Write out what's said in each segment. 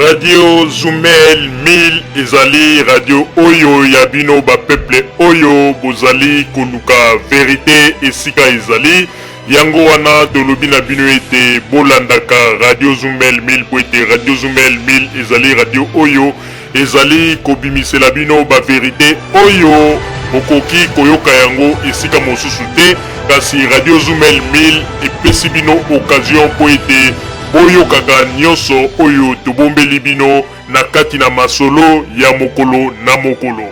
Radio Zumel 1000 ezali radio oyo ya bino ba peuple oyo bozali koluka verite esika ezali. Yango wana tolobi na bino ete bolandaka Radio Zumel 1000 po ete Radio Zumel 1000 ezali radio oyo ezali kobimisela bino ba verite oyo bokoki koyoka yango esika mosusu te, kasi Radio Zumel 1000 epesi bino occasion mpo ete boyokaka nyonso oyo tobombeli bino na kati na masolo ya mokolo na mokolo.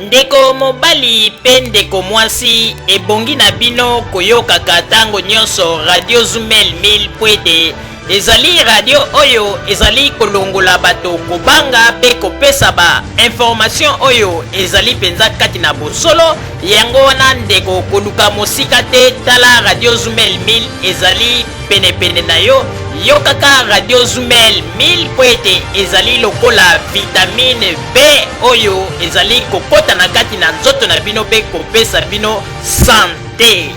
Ndeko mobali pe ndeko mwasi, ebongi na bino koyokaka tango nionso Radio Zumel 1000 po ete ezali radio oyo ezali kolongola bato kobanga pe kopesa ba information oyo ezali penza kati na bosolo. Yango wana ndeko, koluka mosika te, tala Radio Zumel 1000 ezali penepene na yo. Yokaka Radio Zumel 1000 mpo ete ezali lokola vitamine B oyo ezali kokota na kati na nzoto na bino mpe kopesa bino sante.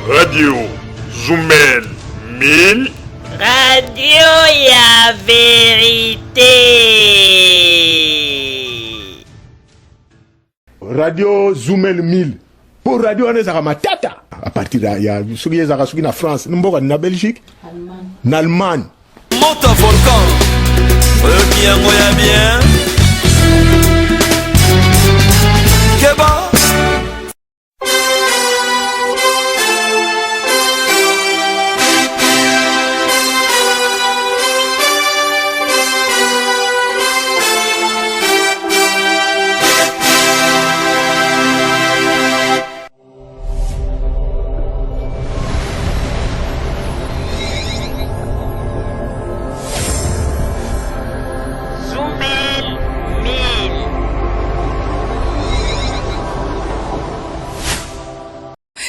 Radio Zumel 1000. Radio ya verite. Radio Zumel 1000 po radio wana ezalaka matata à partir ya soki ezalaka soki na France mboka na Belgique na Allemagne. Moto volcan oyoki yango ya bien keba.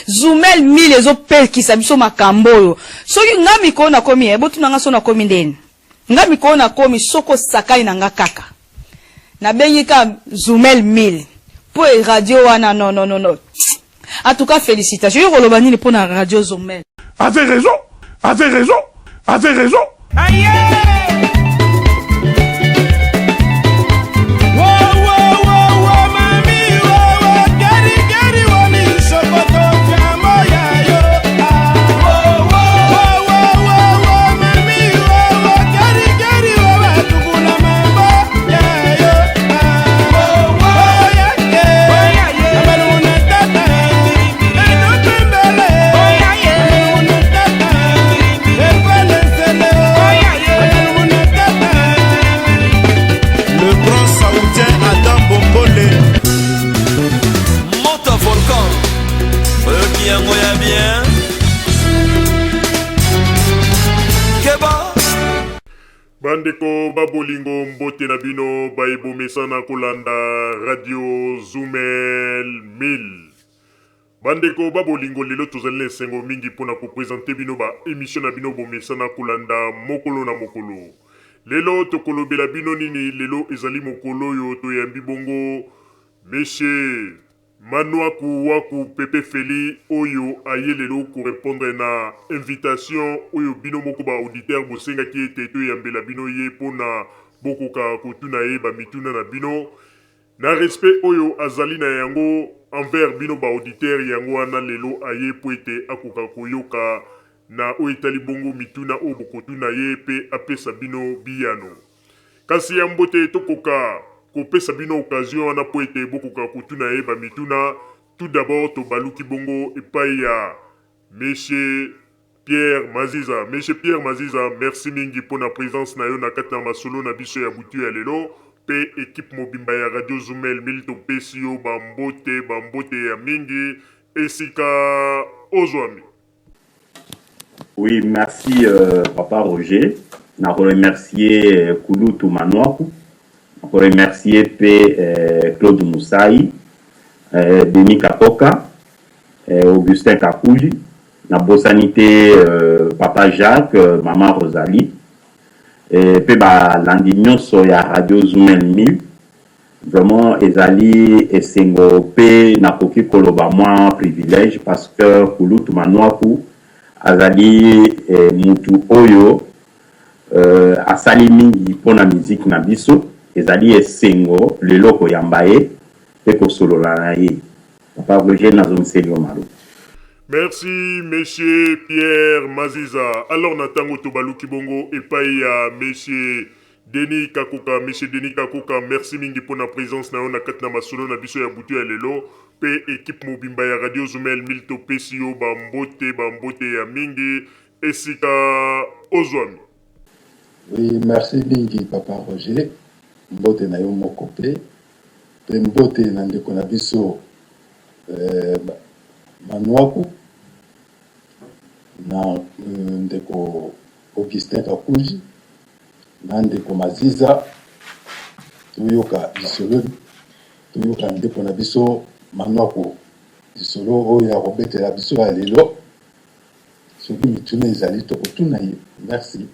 Zumel 1000 ezopekisa biso makambo oyo. Soki nga mikolo nakomi eh, botuna nga so nakomi ndeni. Nga mikolo nakomi soko osakani na nga kaka. Nabengi ka Zumel 1000 po e radio wana non non non non. En tout cas félicitations. Yo koloba nini pona radio Zumel? Avait raison, avait raison, avait raison. Le grand saoudien Adam Bombole. Moto volcan. Oyoki yango ya bien. Keba. Bandeko ba bolingo mbote na bino baye bomesana kolanda radio Zumel 1000. Bandeko ba bolingo lelo tozali na esengo mingi pona ko presenter bino ba emission na bino bomesana kolanda mokolo na mokolo. Lelo tokolobela bino nini? Lelo ezali mokolo oyo toyambi bongo Monsieur Manuaku Waku Pepe Feli oyo aye lelo ko repondre na invitation oyo bino moko ba auditeurs bosengaki ete toyambela bino ye pona bokoka kotuna ye ba mituna na bino. Na respect oyo azali na yango envers bino ba auditeurs yango wana lelo aye po ete akoka koyoka na oyo etali bongo mituna oyo bokotuna ye pe apesa bino biyano. Kasi yambo te tokoka kopesa bino occasion wana po ete bokoka kotuna ye ba mituna, tout d'abord tobaluki bongo epayi ya Monsieur Pierre Maziza. Monsieur Pierre Maziza, merci mingi pona presence na yo na kati na masolo na biso ya butu ya lelo pe equipe mobimba ya Radio Zumel 1000 topesi yo ba mbote, ba mbote ya mingi esika ozwami. Oui, merci euh, papa Roger. Na remercier euh, Kulutu Manuaku, na remercier pe euh, Claude Moussaï, euh, Denis Kapoka, euh, Augustin Kakuji, na bosani te euh, papa Jacques, euh, maman Rosalie, et pe balandi nyonso ya Radio Zumel 1000. Vraiment ezali esengo pe nakoki koloba mwa privilège parce que Kulutu Manuaku azali eh, mutu oyo Euh, asali mingi mpo na miziki na biso. Ezali esengo lelo koyamba ye mpe kosolola na ye. Papa Roger, nazongiseli yo maloba. Merci monsieur Pierre Maziza. Alors na tango tobaluki bongo epai ya monsieur Denis Kakoka. Monsieur Denis Kakoka, merci mingi pona presence na yo na kati na masolo na biso ya butu ya lelo pe equipe mobimba ya Radio Zumel 1000 topesi yo ba mbote ba mbote ya mingi esika ozwami. Oui, merci mingi papa Roger, mbote na yo moko pe, pe mbote na ndeko na biso eh, Manuaku na euh, ndeko Augustin Kakuji na ndeko Maziza, toyoka lisolo, toyoka ndeko na biso Manuaku lisolo oyo akobetela biso ya lelo. Soki mituna ezali tokotuna ye. Merci.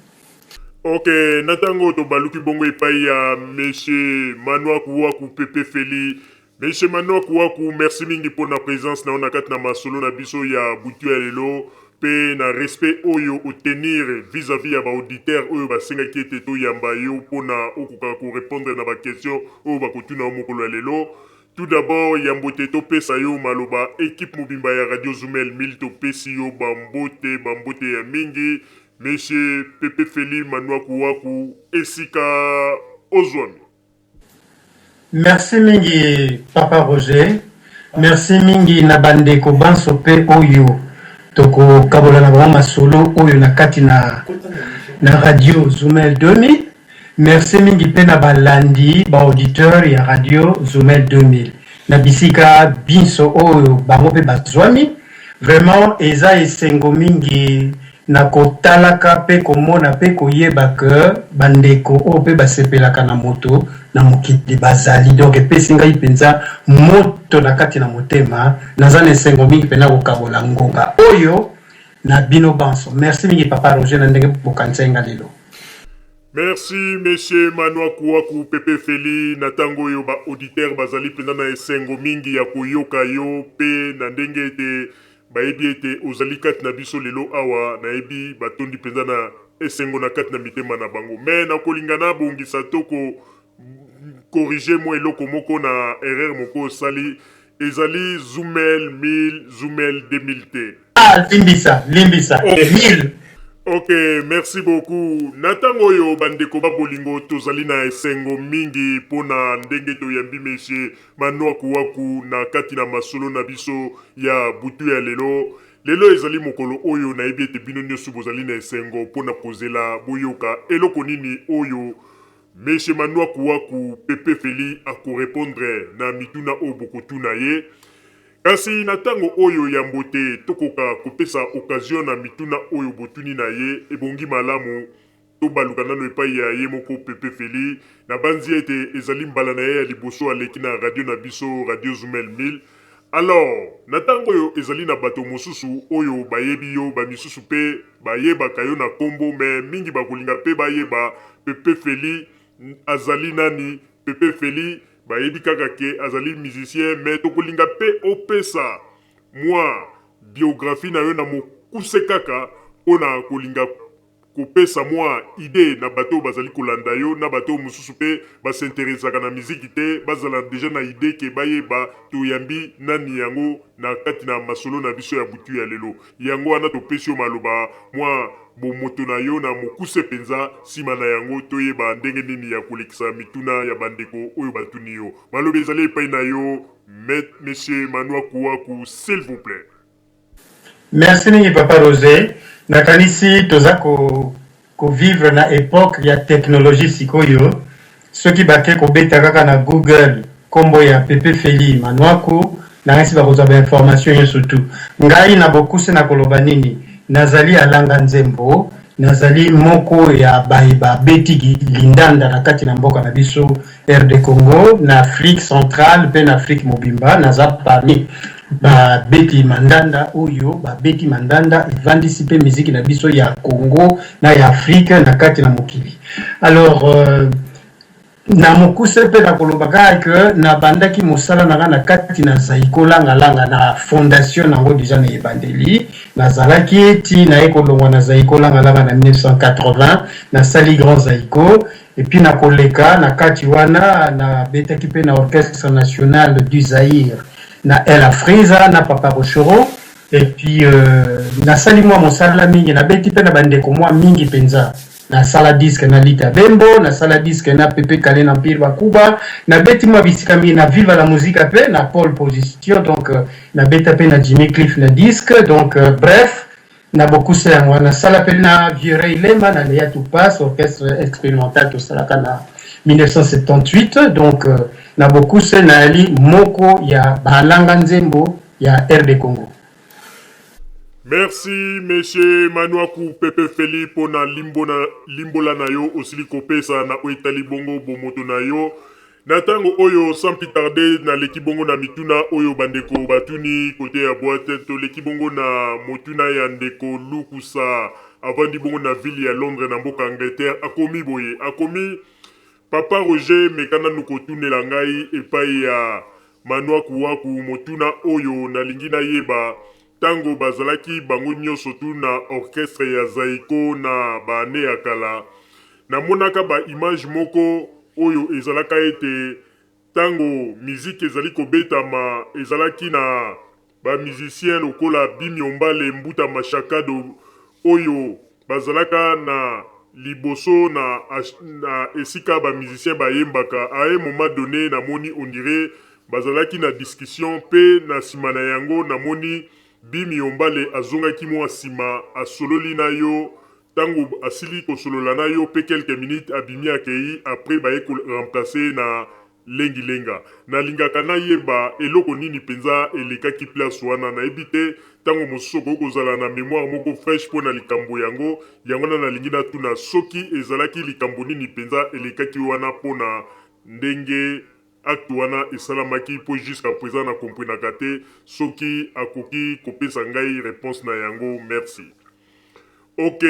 Ok, na tango tobaluki bongo epai ya monsieur Manuaku Waku Pepe Feli. Monsieur Manuaku Waku, merci mingi pona presence na yo na kati na masolo na biso ya butu ya lelo pe na respect oyo o tenir vis-à-vis ya ba auditeurs oyo basengaki ete toyamba yo pona okoka ko repondre na ba questions oyo bakotuna yo mokolo ya lelo. Tout d'abord yambo te topesa yo maloba equipe mobimba ya radio Zumel 1000 topesi yo ba mbote ba mbote ya mingi monsieur Pepe Feli Manuaku Waku esika ozwami. Merci mingi papa Roger, merci mingi na ba ndeko banso pe oyo toko kabola na bango masolo oyo na kati na na radio Zumel 2000. Merci mingi pe na balandi, ba auditeurs ya radio Zumel 2000 na bisika binso oyo bango pe bazwami. Vraiment eza esengo mingi na kotalaka pe komona pe koyeba que ba ndeko oyo pe basepelaka na moto na mokili bazali. Donc epesi ngai penza moto na kati na motema. Naza na esengo mingi pena kokabola ngonga oyo na bino banso. Merci mingi papa Roger na ndenge bokanisaki nga lelo. Merci monsieur Manuakuaku Pepe Feli na tango oyo ba auditeurs bazali mpenza na esengo mingi ya koyoka yo mpe na ndenge ete bayebi ete ozali kati na biso lelo awa nayebi batondi mpenza na esengo na kati na mitema na bango mais nakolinga nabongisa to ko corriger mwa eloko moko na erreur moko osali ezali Zumel 1000 Zumel 2000 te. Ah limbisa limbisa 1000. Ok merci beaucoup na ntango oyo bandeko ba bolingo tozali na esengo mingi mpo na ndenge toyambi monsieur Manuaku Waku na kati na masolo na biso ya butu ya lelo. Lelo ezali mokolo oyo nayebi ete bino nioso bozali na esengo mpo na kozela boyoka eloko nini oyo Monsieur Manuaku Waku Pepe Feli ako repondre na mituna oyo bokotuna ye. Kasi na tango oyo yambo te tokoka kopesa occasion na mituna oyo botuni na ye, ebongi malamu tobaluka nano epai ya ye moko Pepe Feli. Nabanzi ete ezali mbala na ye ya liboso aleki na radio na biso Radio Zumel 1000. Alors, na tango oyo ezali na bato mosusu oyo bayebi yo, ba misusu pe bayebaka yo na kombo mais mingi bakolinga pe bayeba Pepe Feli azali nani, Pepe Feli bayebi kaka ke azali musicien mais tokolinga pe opesa mua biographie na yo na mokuse kaka pona kolinga kopesa mua idee na bato oyo bazali kolanda yo na bato oyo mosusu pe ba s'interessaka na miziki te bazala dejà na idee ke bayeba toyambi nani yango na kati na masolo na biso ya butu ya lelo. Yango wana topesi yo maloba mua bomoto na yo na mokuse penza, sima na yango toyeba ndenge nini ya kolekisa mituna ya bandeko oyo batuni yo. Maloba ezali epai na yo Monsieur Manuakuaku s'il vous plait. Merci mingi papa Roger, nakanisi toza ko ko vivre na epoque ya technologie sikoyo, soki bake kobeta kaka na Google kombo ya Pepe Felly Manuaku nakanisi bakozwa ba information nyoso tout. Ngai na bokuse nakoloba nini, nazali alanga nzembo, nazali moko ya baye babeti lindanda na kati na mboka na biso RD Congo, na Afrique centrale mpe na Afrique mobimba, naza parmi ba beti mandanda oyo ba beti mandanda evandisi mpe miziki na biso ya Congo na ya Afrique na kati na mokili. Alors euh, Na mokuse mpe nakoloba kaka que nabandaki mosala na nga na kati na Zaiko Langa Langa na fondation na yango dejà na ebandeli. Nazalaki ti naye kolongwa na Zaiko Langa Langa na 1980, nasali Grand Zaiko et puis na koleka na kati wana nabetaki mpe na Orchestre National du Zaïre na El Afrisa na Papa Rochereau et puis nasali mua mosala mingi, nabeti mpe na ba ndeko mua mingi penza. Nasala disque na Lita Bembo, nasala disque na Pepe Kalle na Empire Bakuba, nabeti mua bisika mingi na Viva la Musica pe na pole position donc nabeta pe na Jimmy Cliff na disque donc bref na bokuse yango wana. Nasala pe na Vieux Ray Lema na Lea Tupas, orchestre experimental tosalaka na 1978 donc na bokuse nayali moko ya balanga nzembo ya RD Congo. Merci monsieur Manuaku Pepe Feli pona limbo na limbola na yo osili kopesa na oyo etali bongo bomoto na yo. Na tango oyo sans plus tarder naleki bongo na mituna oyo bandeko batuni kote ya boite. Toleki bongo na motuna ya ndeko Lukusa avandi bongo na ville ya Londres na mboka Angleterre. Akomi boye, akomi Papa Roger meka nanu kotunela ngai epai ya Manuaku Waku motuna oyo nalingi nayeba tango bazalaki bango nioso tout na orchestre ya Zaiko na ba annee ya kala namonaka ba image moko oyo ezalaka ete tango musique ezali kobetama ezalaki na Ba musiciens lokola Bimiombale Mbuta Mashakado oyo bazalaka na liboso na na esika ba musiciens bayembaka, à un moment donne namoni on dirait bazalaki na discussion pe na sima na yango namoni Bimiombale azongaki mua sima asololi na yo, tango asili kosolola na yo pe quelques minutes abimi akeyi après baye ko remplacer ye na Lengi lenga. Nalingaka nayeba eloko nini penza elekaki place wana. Nayebi te, tango mosusu okoki kozala na memoire moko fraiche mpo na likambo yango. Yango wana nalingi natuna soki ezalaki likambo nini penza elekaki wana mpo na ndenge acte wana esalamaki mpo jusqu'à present na comprenaka te soki akoki kopesa ngai reponse na yango. Merci. Ok,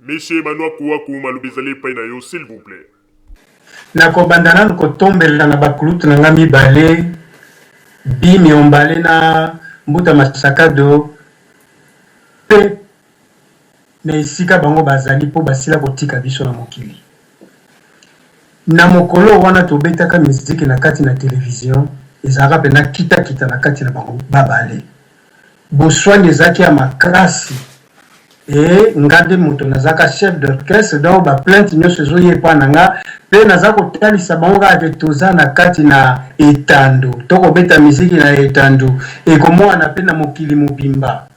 monsieur Manuaku Waku, maloba ezali epai na yo, s'il vous plait. Nakobanda nanu kotombela na ba kulutu na nga mibale Bimi Ombale na Mbuta Mashakado mpe na esika bango bazali mpo basila kotika biso na mokili. Na mokolo wana tobetaka miziki na kati na television, ezalaka mpenza kita-kita na kati na bango babale. Boswani ezalaki ya makasi et nga nde moto nazalaka chef d'orchestre donc ba plainte nionso ezo ya epa na nga pe naza kotalisa bango kaka ke toza na kati na etando tokobeta miziki na etando ekomonana pe na mokili mobimba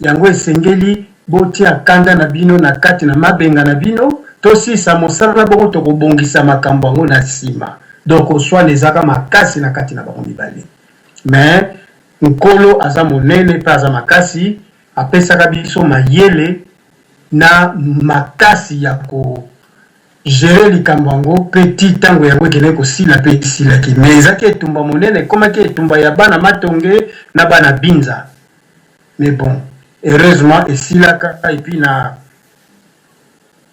yango esengeli botia kanda na bino na kati na mabenga na bino tosilisa mosala bongo tokobongisa makambo yango na sima donc koswana ezalaka makasi na kati na bango mibale mais Nkolo aza monene pe aza makasi, apesaka biso mayele na makasi ya ko gerer likambo yango pe ti tango yango ekendaki kosila pe esilaki. Mais ezalaki etumba monene, ekomaki etumba ya bana Matonge na bana Binza. Mais bon, heureusement esilaka et puis na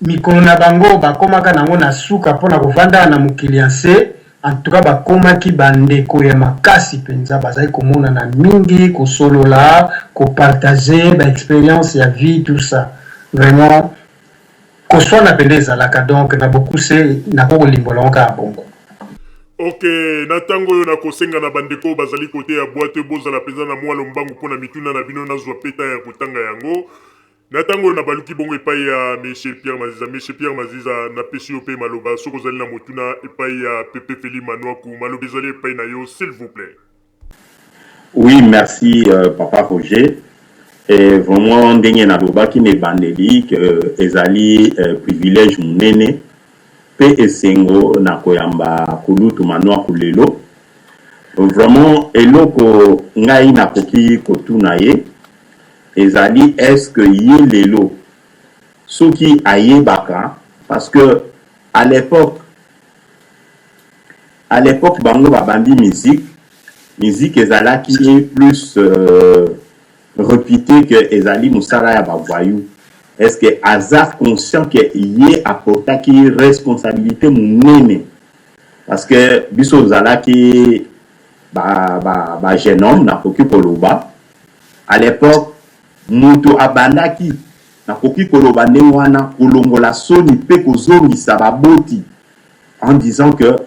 Mikolo na bango bakomaka nango na suka mpo na kovandaka na mokili ya nse. En tout cas bakomaki ba ndeko ya makasi penza, bazalaki komonana mingi, kosolola, ko partager ba experiences ya vie tout ça. Vraiment koswana penza ezalaka donc na bokuse nakoki kolimbola yango kaka bongo. Ok, na tango oyo nakosenga na bandeko oyo bazali kote ya boite bozala penza na mua lombangu mpo na mituna na bino nazua pe temps ya kotanga yango. Na tango oyo nabaluki bongo epai ya Monsieur Pierre Maziza. Monsieur Pierre Maziza, napesi yo pe maloba soki ozali na motuna epai ya Pepe Felly Manuaku, maloba ezali epai na yo s'il vous plait. Oui merci papa Roger et vraiment ndenge nalobaki na ebandeli que ezali privilège munene pe esengo na koyamba kulutu Manuaku lelo vraiment eloko ngai nakoki kotuna ye ezali est ce que ye lelo soki ayebaka parce que à l'epoque à l'epoque bango babandi musique musique ezalaki plus euh, repute que ezali mosala ya ba voyous est ce que aza conscient que ye aportaki responsabilité monene? Parce que biso ozalaki ba, ba, ba jeune homme, nakoki koloba à l'époque mutu abandaki, nakoki koloba ndenge wana, kolongola soni mpe kozongisa baboti en disant que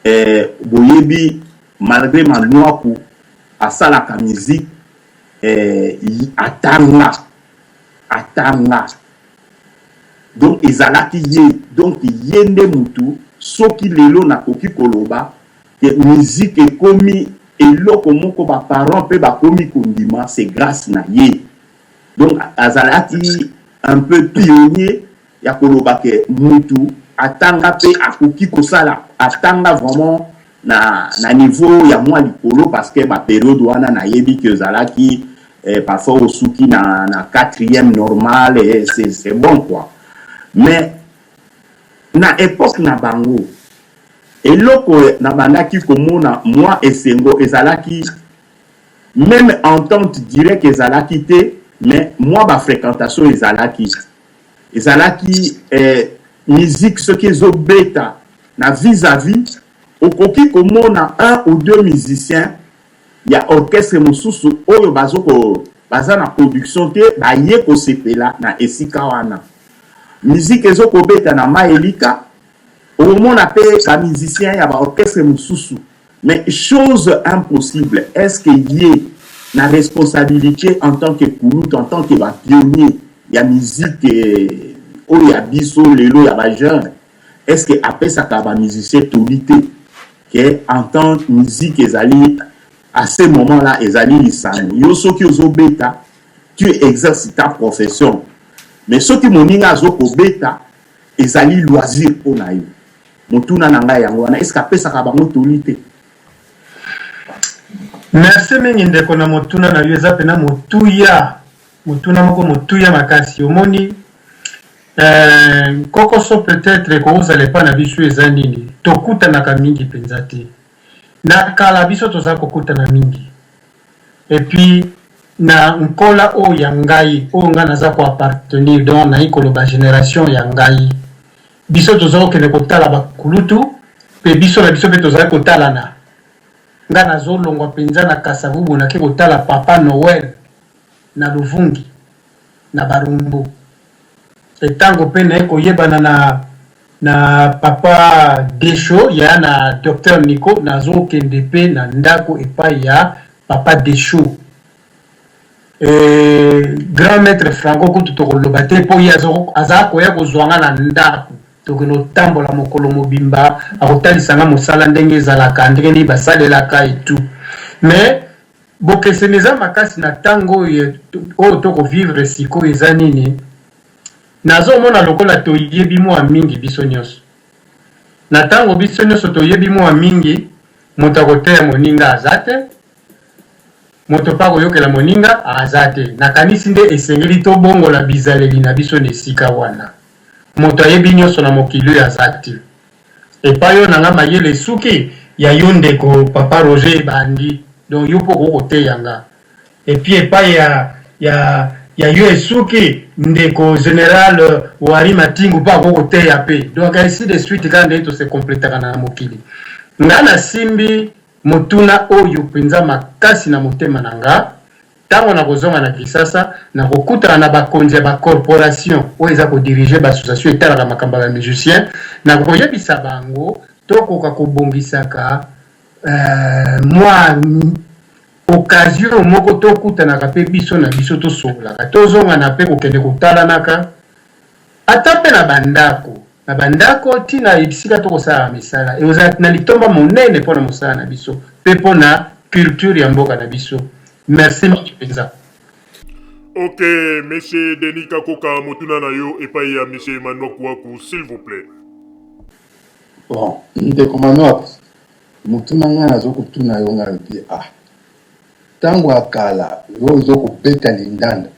eh, boyebi, malgré Manuaku asalaka musique, eh, atanga atanga. Donc ezalaki ye, donc ye nde mutu. Soki lelo nakoki koloba ke musique ekomi eloko moko baparent mpe bakomi kondima, c'est grâce na ye. Donc azalaki un peu pionnier ya koloba ke mutu atanga mpe akoki kosala, atanga vraiment na niveau ya mwa likolo, parce que bapériode wana nayebi ke ezalaki eh, parfois osuki na quatrième normal et c'est bon quoi. Mais na époque na bango, eloko nabandaki komona mwa esengo ezalaki, même entente directe ezalaki te, mais mwa bafréquentation ezalaki eh, musique soki ezobeta na vis-à-vis, okoki komona un ou deux musiciens ya orchestre mosusu oyo baza na production te, baye kosepela na esika wana musique ezokobeta na Maelika. Okomona mpe bamusicien ya baorchestre mosusu. Mais chose impossible, est ce que ye na responsabilité en tant que kulutu, en tant que bapionnier ya musique oyo ya biso lelo ya bajeune, est ce que apesaka bamusicien toli te ke en tant musique ezali, à ce moment là ezali lisano? Yo soki ozobeta, tu exerces ta profession, mais soki moninga azokobeta, ezali loisir mpo na yo. Motuna na ngai yango wana: est ce que apesaka bango toli te? Merci mingi, ndeko, na motuna na yo. Eza mpena motuya, motuna moko motuya makasi. Omoni, kokoso peut-être ekozala epai na biso eza nini, tokutanaka mingi mpenza te. Na kala biso toza kokutana mingi. Et puis na nkola oyo ya ngai, oyo ngai naza koappartenir, donc nayi koloba génération ya ngai, biso toza kokende kotala bakulutu mpe biso na biso mpe tozali kotalana. Ngai nazolongwa mpenza na Kasavubu, nake kotala papa Noel na Luvungi na Barumbu. Etango mpe naye koyebana na papa Desho ya na docteur Nico, nazokende mpe na ndako epai ya papa Desho. Grand maître Franco kutu tokoloba te, mpo ye aza koya kozwa nga na ndako, tokende kotambola mokolo mobimba, akotalisa nga mosala ndenge ezalaka, ndenge nini basalelaka et tout. Mais bokeseni eza makasi na ntango oyo, oyo tokovivre sikoyo. Eza nini? Nazomona lokola toyebi mwa mingi biso nyonso. Na ntango biso nyonso toyebi mwa mingi, moto akoteya moninga aza te, moto mpe akoyokela moninga aza te. Nakanisi nde esengeli tobongola bizaleli na biso na esika wana. Moto ayebi nyonso na mokili oyo aza te. Epai oyo na nga mayele esuki, ya yo ndeko papa Roger ebandi, donc yo mpo okoki koteya nga. Et puis epai ya yo esuki, ndeko général Wari Matingu mpo akoki koteya mpe, donc ainsi de suite, kaka ndenge tose complétaka na mokili. Nga nasimbi motuna oyo mpenza makasi na motema na nga. Ntango nakozonga na Kisasa, nakokutana na bakonzi ya bacorporation oyo eza kodiriger baassociation etalaka makambo ya bamusicien, nakoyebisa bango tokoka kobongisaka mwa occasion moko tokutanaka mpe biso na biso, tosololaka, tozongana mpe kokende kotalanaka ata mpe na bandako ntina esika tokosalaka misala. Ekozala na litomba monene mpona mosala na biso mpe mpona culture ya mboka na biso. Merci mingi mpenza. Ok, monsieur Denis Kakoka, motuna na yo epai ya monsieur Manuaku Waku, s'il vous plaît. Bon, ndeko Manuaku, motuna ngai nazokotuna yo, ngai lobi ah, ntango ya kala yo ozokobeta lindanda,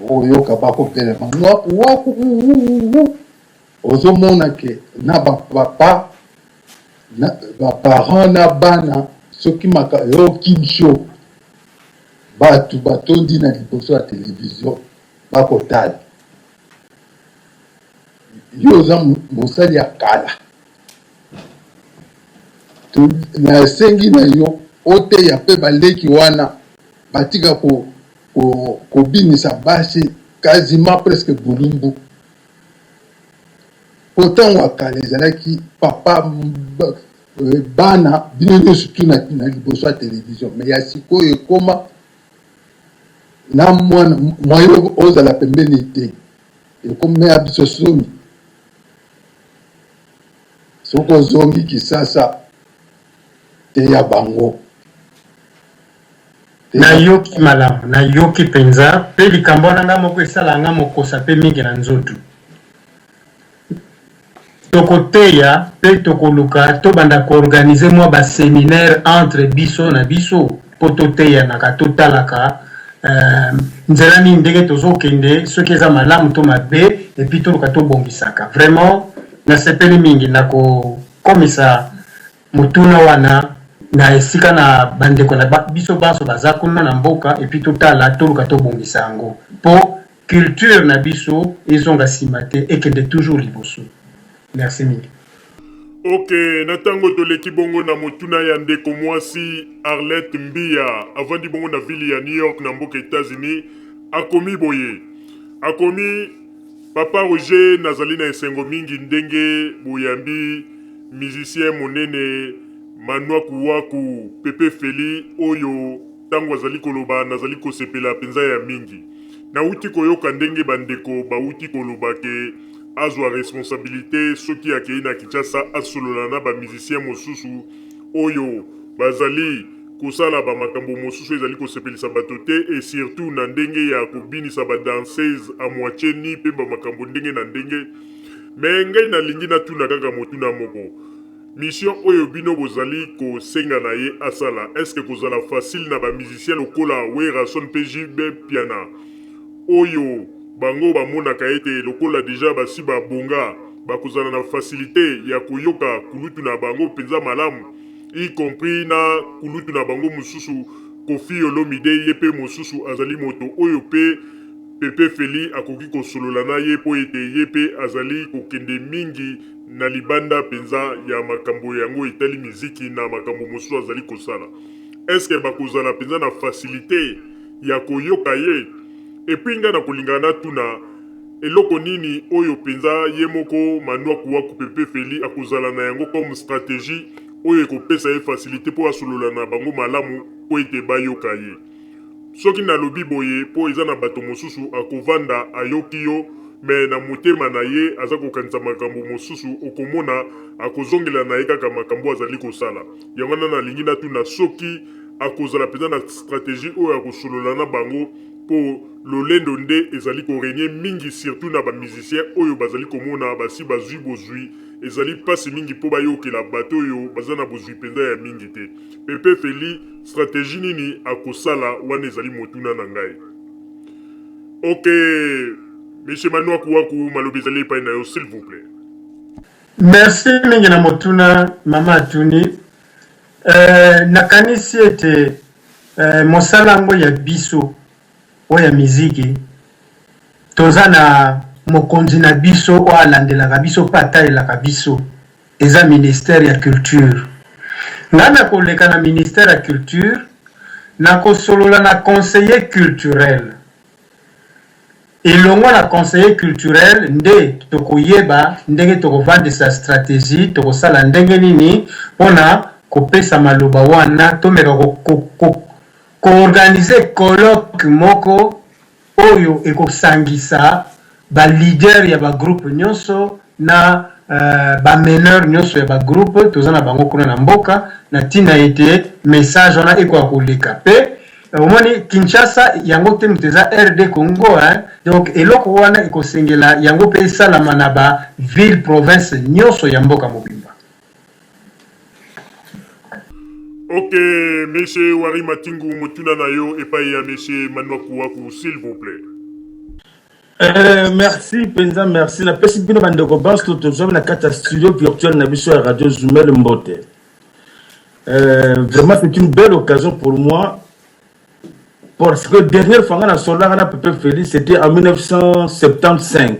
oyoka bakobela Manuaku Waku, ozomona ke na bapapa na baparent na bana, soki maka yoki show, bato batondi na liboso ya televizio bakotala yo. Oza mosali ya kala. Nasengi na yo oteya mpe baleki wana batika ko kobinisa basi quasiment presque bolumbu. Mpo ntango ya kala ezalaki papa bana bino nyonso tu na liboso ya television, mais ya sikoyo ekoma na mwana moyen ozala pembeni te, ekomela biso soni. Soki ozongi Kisasa teya bango. Nayoki malamu, nayoki penza, pe likambo wana nga moko esalaka nga mokosa pe mingi na nzoto. Tokoteya pe tokoluka tobanda ko organiser mwa ba seminaires entre biso na biso po toteyanaka, totalaka nzela nini ndenge tozokende soki eza malamu to mabe et puis toluka tobongisaka. Vraiment nasepeli mingi, nakokomisa motuna wana na esika na bandeko na biso banso baza kuna na mboka et puis totala toluka tobongisa yango po culture na biso ezonga sima te ekende toujours liboso. Merci mingi. Ok, na tango toleki bongo na motuna ya ndeko mwasi Arlette Mbiya, avandi bongo na ville ya New York na mboka Etats-Unis, akomi boye, akomi Papa Roger, nazali na esengo mingi ndenge boyambi musicien monene Manuaku Waku Pepe Felly oyo tango azali koloba nazali kosepela penza ya mingi. Nawuti koyoka ndenge ba ndeko bawuti koloba ke azwa responsabilite soki akeyi na Kinshasa asolola na ba musiciens mosusu oyo bazali kosala ba makambo mosusu ezali kosepelisa bato te et surtout na ndenge ya kobinisa ba danseuses à moitie nue pe ba makambo ndenge na ndenge. Mais ngai nalingi natuna kaka motuna moko, mission oyo bino bozali kosenga na ye asala est ce que ekozala facile na ba musiciens lokola Werrason pe JB Mpiana oyo bango bamonaka ete lokola dejà basi babonga bakozala na facilite ya koyoka kulutu na bango penza malamu y compris na kulutu na bango mosusu Koffi Olomide ye pe mosusu azali moto oyo pe Pepe Felly akoki kosolola na ye mpo ete ye mpe azali kokende mingi na libanda mpenza ya makambo yango etali miziki na makambo mosusu azali kosala. Est-ce que bakozala mpenza na facilite ya koyoka ye? Et puis ngai nakolinga natuna eloko nini oyo mpenza ye moko Manuaku Waku Pepe Felly akozala na yango comme strategie oyo ekopesa ye facilite mpo asolola na bango malamu mpo ete bayoka ye? Soki nalobi boye po eza na bato mosusu akovanda ayoki yo mais na motema na ye aza kokanisa makambo mosusu okomona akozongela na ye kaka makambo azali kosala. Yango wana nalingi natuna soki akozala penza na strategie oyo akosolola na bango po lolendo nde ezali ko regner mingi surtout na ba musiciens oyo bazali komona basi bazui bozui ezali pasi mingi po bayokela bato oyo baza na bozui penza ya mingi te. Pepe Felly strategie nini akosala wana ezali motuna na ngai. Ok Monsieur Manuaku Waku maloba ezali epai na yo s'il vous plait. Merci mingi na motuna mama atuni. Eh, nakanisi ete eh, mosala yango ya biso oyo ya miziki toza na mokonzi na biso oyo alandelaka biso mpe atalelaka biso Eza ministère ya culture. Nga nakoleka na ministère ya culture, nakosolola na conseiller culturel. Elongo na conseiller culturel nde tokoyeba ndenge tokovandisa strategie, tokosala ndenge nini pona kopesa maloba wana, tomeka ko organiser colloque moko oyo ekosangisa ba leaders ya ba groupes nionso na ba meneurs nionso ya ba groupes toza na bango kuna na mboka na tina ete message wana ekoka koleka pe omoni Kinshasa yango te moto eza RD Congo hein donc eloko wana ekosengela yango pe esalama na ba ville province nionso ya mboka mobimba. Ok, monsieur Wari Matingu, motuna na yo epai ya monsieur Manuaku Waku, s'il vous plaît. Eh, merci mpenza merci napesi bino bandeko banso tozwami na kati ya studio virtuel na biso ya radio zumel mbote eh, vraiment c'est une belle occasion pour moi parce que dernière fois nga nasololaka na pepe félix c'était en 1975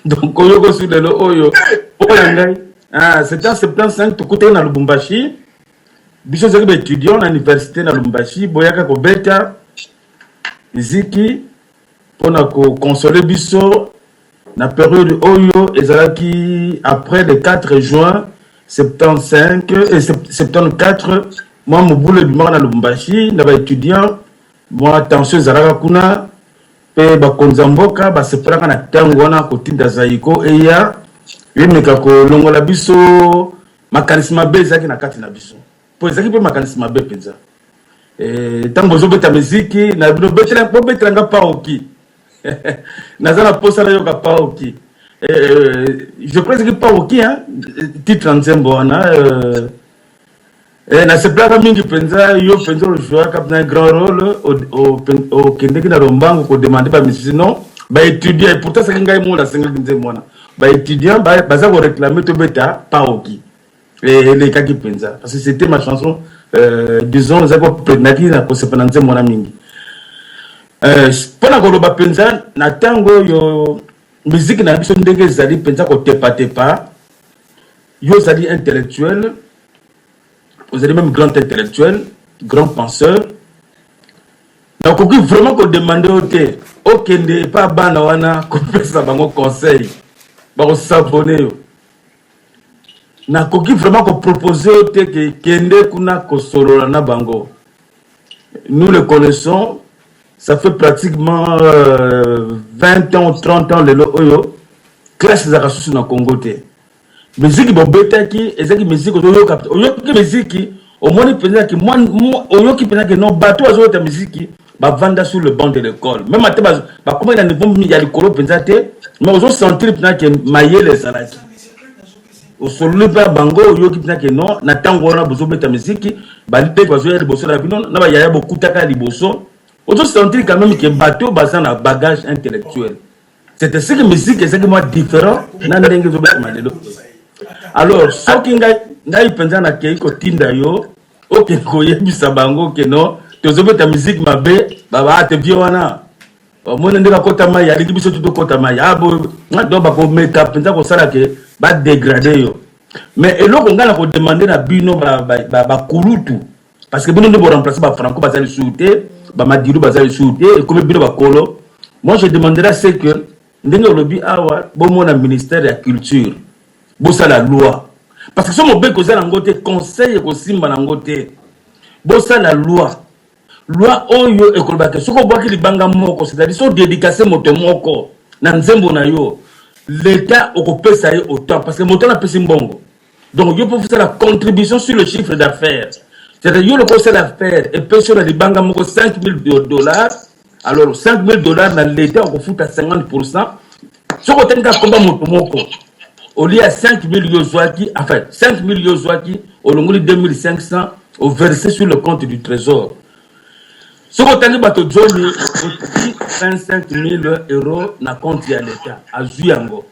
donc oyokosi lelo oyo mpo na ngai. Ah, c'était en 75 tokutaki na Lubumbashi. Biso ezalaki ba étudiants na université na Lubumbashi, boyaka kobeta miziki mpona ko consoler biso na période oyo ezalaki après le 4 juin 75 et 74. Mwa mobulu ebimaka na Lubumbashi na ba étudiants, mwa tension ezalaka kuna, mpe bakonzi ya mboka basepelaka na ntango wana kotinda Zaiko eya emeka kolongola biso makanisi mabe ezalaki na kati na biso, mpo ezalaki mpe makanisi mabe mpenza. Ntango bozobeta miziki na bino, bobetelanga Paoki, naza na posa nayoka Paoki. Je crois ezalaki Paoki, titre ya nzembo wana. Nasepelaka mingi mpenza. Yo mpenza ojouaka un grand rôle, okendeki na lombango kodemander bamusiciens, non, baétudiant. Et pourtant soki ngai moko nasengaki nzembo wana, baétudiant baza koréclamer tobeta Paoki. Elekaki mpenza parce que c'était ma chanson, disons ezaki naki na kosepela na nzembo wana mingi. Mpona koloba mpenza, na ntango oyo miziki na biso ndenge ezali mpenza kotepatepa, yo ozali intellectuel, ozali même grand intellectuel, grand penseur, nakoki vraiment kodemander yo te okende epa bana wana kopesa bango conseil, bakosabone yo. Nakoki vraiment koproposer yo te ke kende kuna kosolola na bango. Nous le connaissons, ça fait pratiquement 20 ans, 30 ans lelo oyo classe ezalaka susu na Congo te. Miziki bobetaki ezalaki miziki ozoyoka, oyoki miziki, omoni mpenza ke oyoki mpenza ke non, bato bazobeta miziki bavanda sur le banc de l'école, même ate bakomaki na niveau ya likolo mpenza te, mais ozosentir mpenza ke mayele ezalaki. Osololi mpe ya bango, oyoki mpenza ke non, na ntango wana bozobeta miziki, baleki bazoya liboso na bino na bayaya bokutaka liboso, ozosentir quand même ke bato baza na bagage intellectuel. C'est ce que musique ezalaki mwa différent na ndenge ezobetama lelo. Alors soki ngai mpenza nakei kotinda yo okende koyebisa bango ke non, tozobeta musique mabe, baba te vie wana omoni ndenge akota mai, alingi biso tu tokota mai donc bakomeka mpenza kosala ke badégrader yo. Mais eloko ngai na kodemander na bino bakulutu, parce que bino nde boremplacer bafranco baza lisusu te, bamadilu baza lisusu te, ekomi bino bakolo. Moi, je demanderai ce que ndenge olobi awa, bomona ministère ya culture, bosala loi, parce que so mobeko eza nango te, conseil ekosimba nango te. Bosala loi, loi oyo ekolobaka soki obwaki libanga moko, c'est-à-dire so dédicace moto moko na nzembo na yo, l'état okopesa ye autant, parce que moto wana apesi mbongo. Donc yo mpo osala contribution sur le chiffre d'affaires, c'est-à-dire yo loko osala affaire, epesi yo na libanga moko 5000 $, alors 5000 $ na l'état okofuta 50. Soki otangi kaka komba moto moko, olia 5000 yo ozwaki, enfin 5000 yo ozwaki, olongoli 2500, oversé sur le compte du trésor. Soki otangi bato zomi, oti 25 000 euros na compte ya l'état, azwi yango.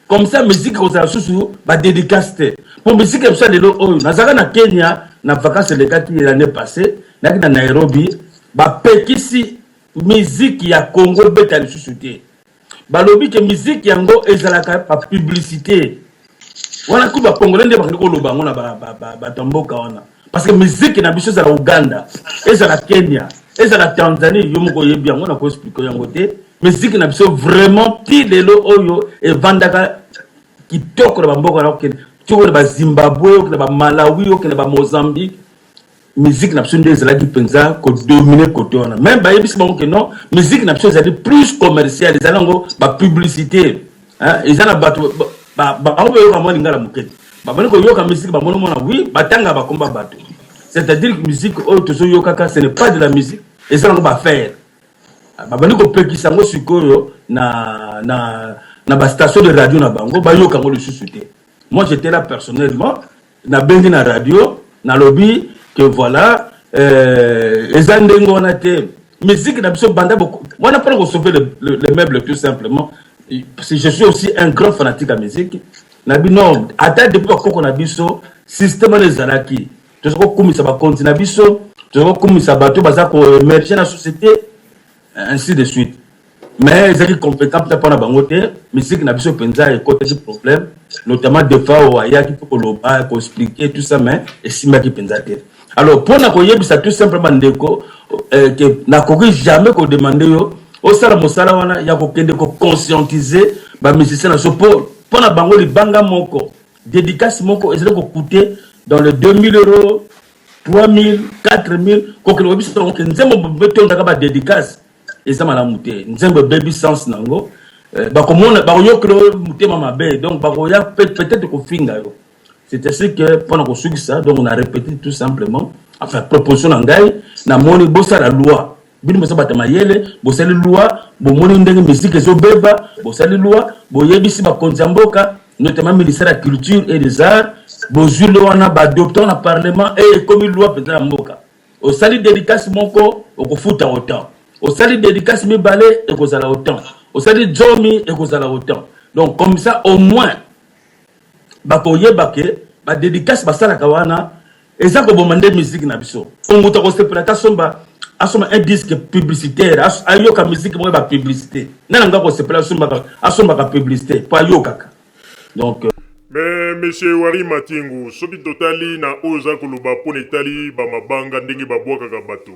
Comme ça musique ekozala susu badédicace te, mpo musique ya biso ya lelo oyo, nazalaka na Kenya na vacance elekaki l'année passée, nayaki na Nairobi, bapekisi miziki ya Congo ebeta lisusu te. Balobi ke miziki yango ezalaka bapublicité wana. Ku bacongolais nde bakandi koloba yango na bato ya mboka wana, parce que miziki na biso ezala Uganda, ezala Kenya, ezala Tanzanie, yo moko oyebi yango, na koexpliquer yango te. Miziki na biso vraiment ti lelo oyo evandaka kitoko na bamboka na okende, ti okende baZimbabwe, okende baMalawi, okende baMozambique, musique na biso nde ezalaki mpenza kodominer côté wana. Même bayebisi bango ke non, musique na biso ezali plus commercial, ezali yango bapublicité, eza na bato bango bayoka mwa lingala moke te, babandi koyoka musique, bamoni mona wi batanga bakomba bato. C'est-à-dire que musique oyo tozoyokaka, ce n'est pas de la musique, eza yango baaffaire. Babandi kopekisa yango sikoyo na bastation de radio na bango, bayoka yango lisusu te. Moi, j'étais là personnellement, nabengi na radio, nalobi que voilà, eza ndenge wana te. Musique na biso banda wana mpona kosauver le meuble, tout simplement, parce que je suis aussi un grand fanatique ya musique na bino. Ata depuis bakoko na biso, système wana ezalaki, toza kokumisa bakonzi na biso, toza kokumisa bato baza koémerger na société, ainsi de suite. Mais ezalaki compétent mpenza mpo na bango te. Musique na biso mpenza ekotaki problème, notamment Defao ayaki mpo koloba, koexpliquer tout ça, mais esimbaki mpenza te. Alors mpo na koyebisa tout simplement ndeko ke nakoki jamais kodemander yo osala mosala wana ya kokende koconscientiser bamusicien na biso, mpo na bango libanga moko, dédicace moko ezali kocoûter dans le 2000 euros, 3000, 4000. Kokende koyebisa bango ke nzembo betondaka badédicace eza malamu te, nzembo ebebi sens nango, bakomona, bakoyokela yo motema mabe, donc bakoya peut-être kofinga yo. C'est ainsi que mpona kosukisa, donc on a répété tout simplement, enfin proposition na ngai, namoni bosala loi. Bino boza bato mayele, bosali loi, bomoni ndenge musique ezobeba, bosali loi, boyebisi bakonzi ya mboka, notamment ministère ya Culture et des Arts, bozwi loi wana, baadopter na parlement e ekomi loi mpenza ya mboka. Osali dédicace moko, okofuta autant. Osali dédicace mibale, ekozala autant. Osali 10, ekozala autant. Donc comme ça au moins bakoyeba ke badédicace basalaka wana eza koboma nde musique na biso. Moto akosepela ata asomba asomba un disque publicitaire, ayoka musique moko ya bapublicité. Nde na nga kosepela asombaka publicité mpo ayokaka. Donc Mais monsieur Wari Matingu, soki totali na oyo oza koloba mpona etali bamabanga, ndenge babwakaka bato,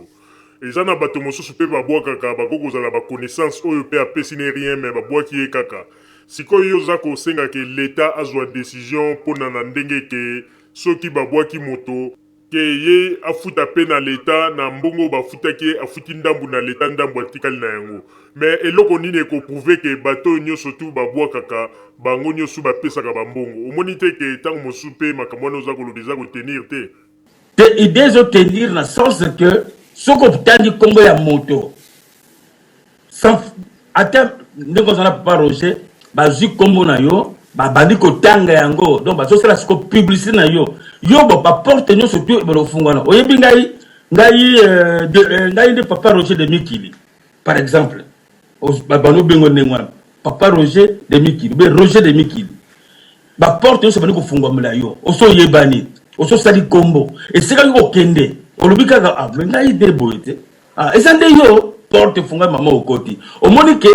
eza na bato mosusu mpe babwakaka, bakoki kozala baconnaissance oyo mpe apesi ne rien, mais babwaki ye kaka. Sikoyo yo oza kosenga ke leta azwa décision mpona na ndenge ke soki babwaki moto, ke ye afuta mpe na leta na mbongo bafutaki ye, afuti ndambu na leta, ndambu atikali na yango. Mais eloko nini ekoprouver ke bato oyo nyonso tu babwakaka, bango nyonso bapesaka bambongo? Omoni te ke ntango mosusu mpe makambo wana oza koloba eza kotenir te? Te, idée ezotenir na sens que soki otangi nkombo ya moto sans ata ndenge oza na papa Roger, bazwi nkombo na yo, babandi kotanga yango, donc bazosala siko publicité na yo, yo baporte nyonso tu ebanda. Oyebi ngai nde papa Roger de Mikili par exemple, bando obengo ndenge wana, papa Roger de Mikili be Roger de Mikili, baporte nyonso bandi kofungwamela yo. Oso oyebani, ososali nkombo, esekaki kokende, olobi kaka: "Ah, mais ngai nde boye te." Ah, eza nde yo porte efungwami, mama okoti. Omoni ke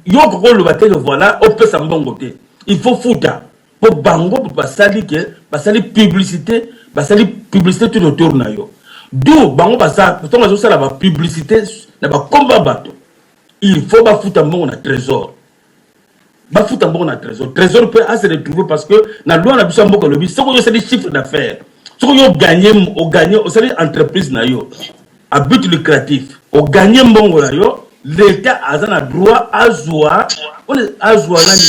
yo okoki oloba te ke voilà, opesa mbongo te, il faut futa, mpo bango basali ke basali publicité, basali publicité tout autour na yo. Du bango baza ntongo bazosala bapublicité na bakomba bato, il faut bafuta mbongo na trésor, bafuta mbongo na trésor. Trésor mpe ase retrouver, parce que na loi na biso ya mboka elobi soki oyo osali chiffre d'affaires, soki oyo oganye, oganye, osali entreprise na yo à but lucratif, oganye mbongo na yo, l'état aza na droit azwa nani,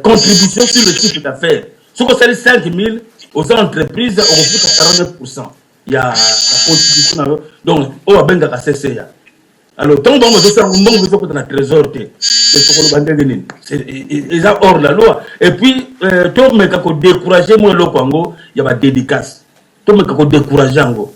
contribution sur le chiffre d'affaires. Soki osali 5000, oza entreprise, okofuta 49 ya contribution na yo, donc oyo babengaka CCA. Alors ntango bango bazosala mbongo ezokota na trésor te, tokoloba ndenge nini? Eza hors la loi. Et puis tomeka kodécourager mo eloko yango ya badédicace, tomeka kodécourager yango,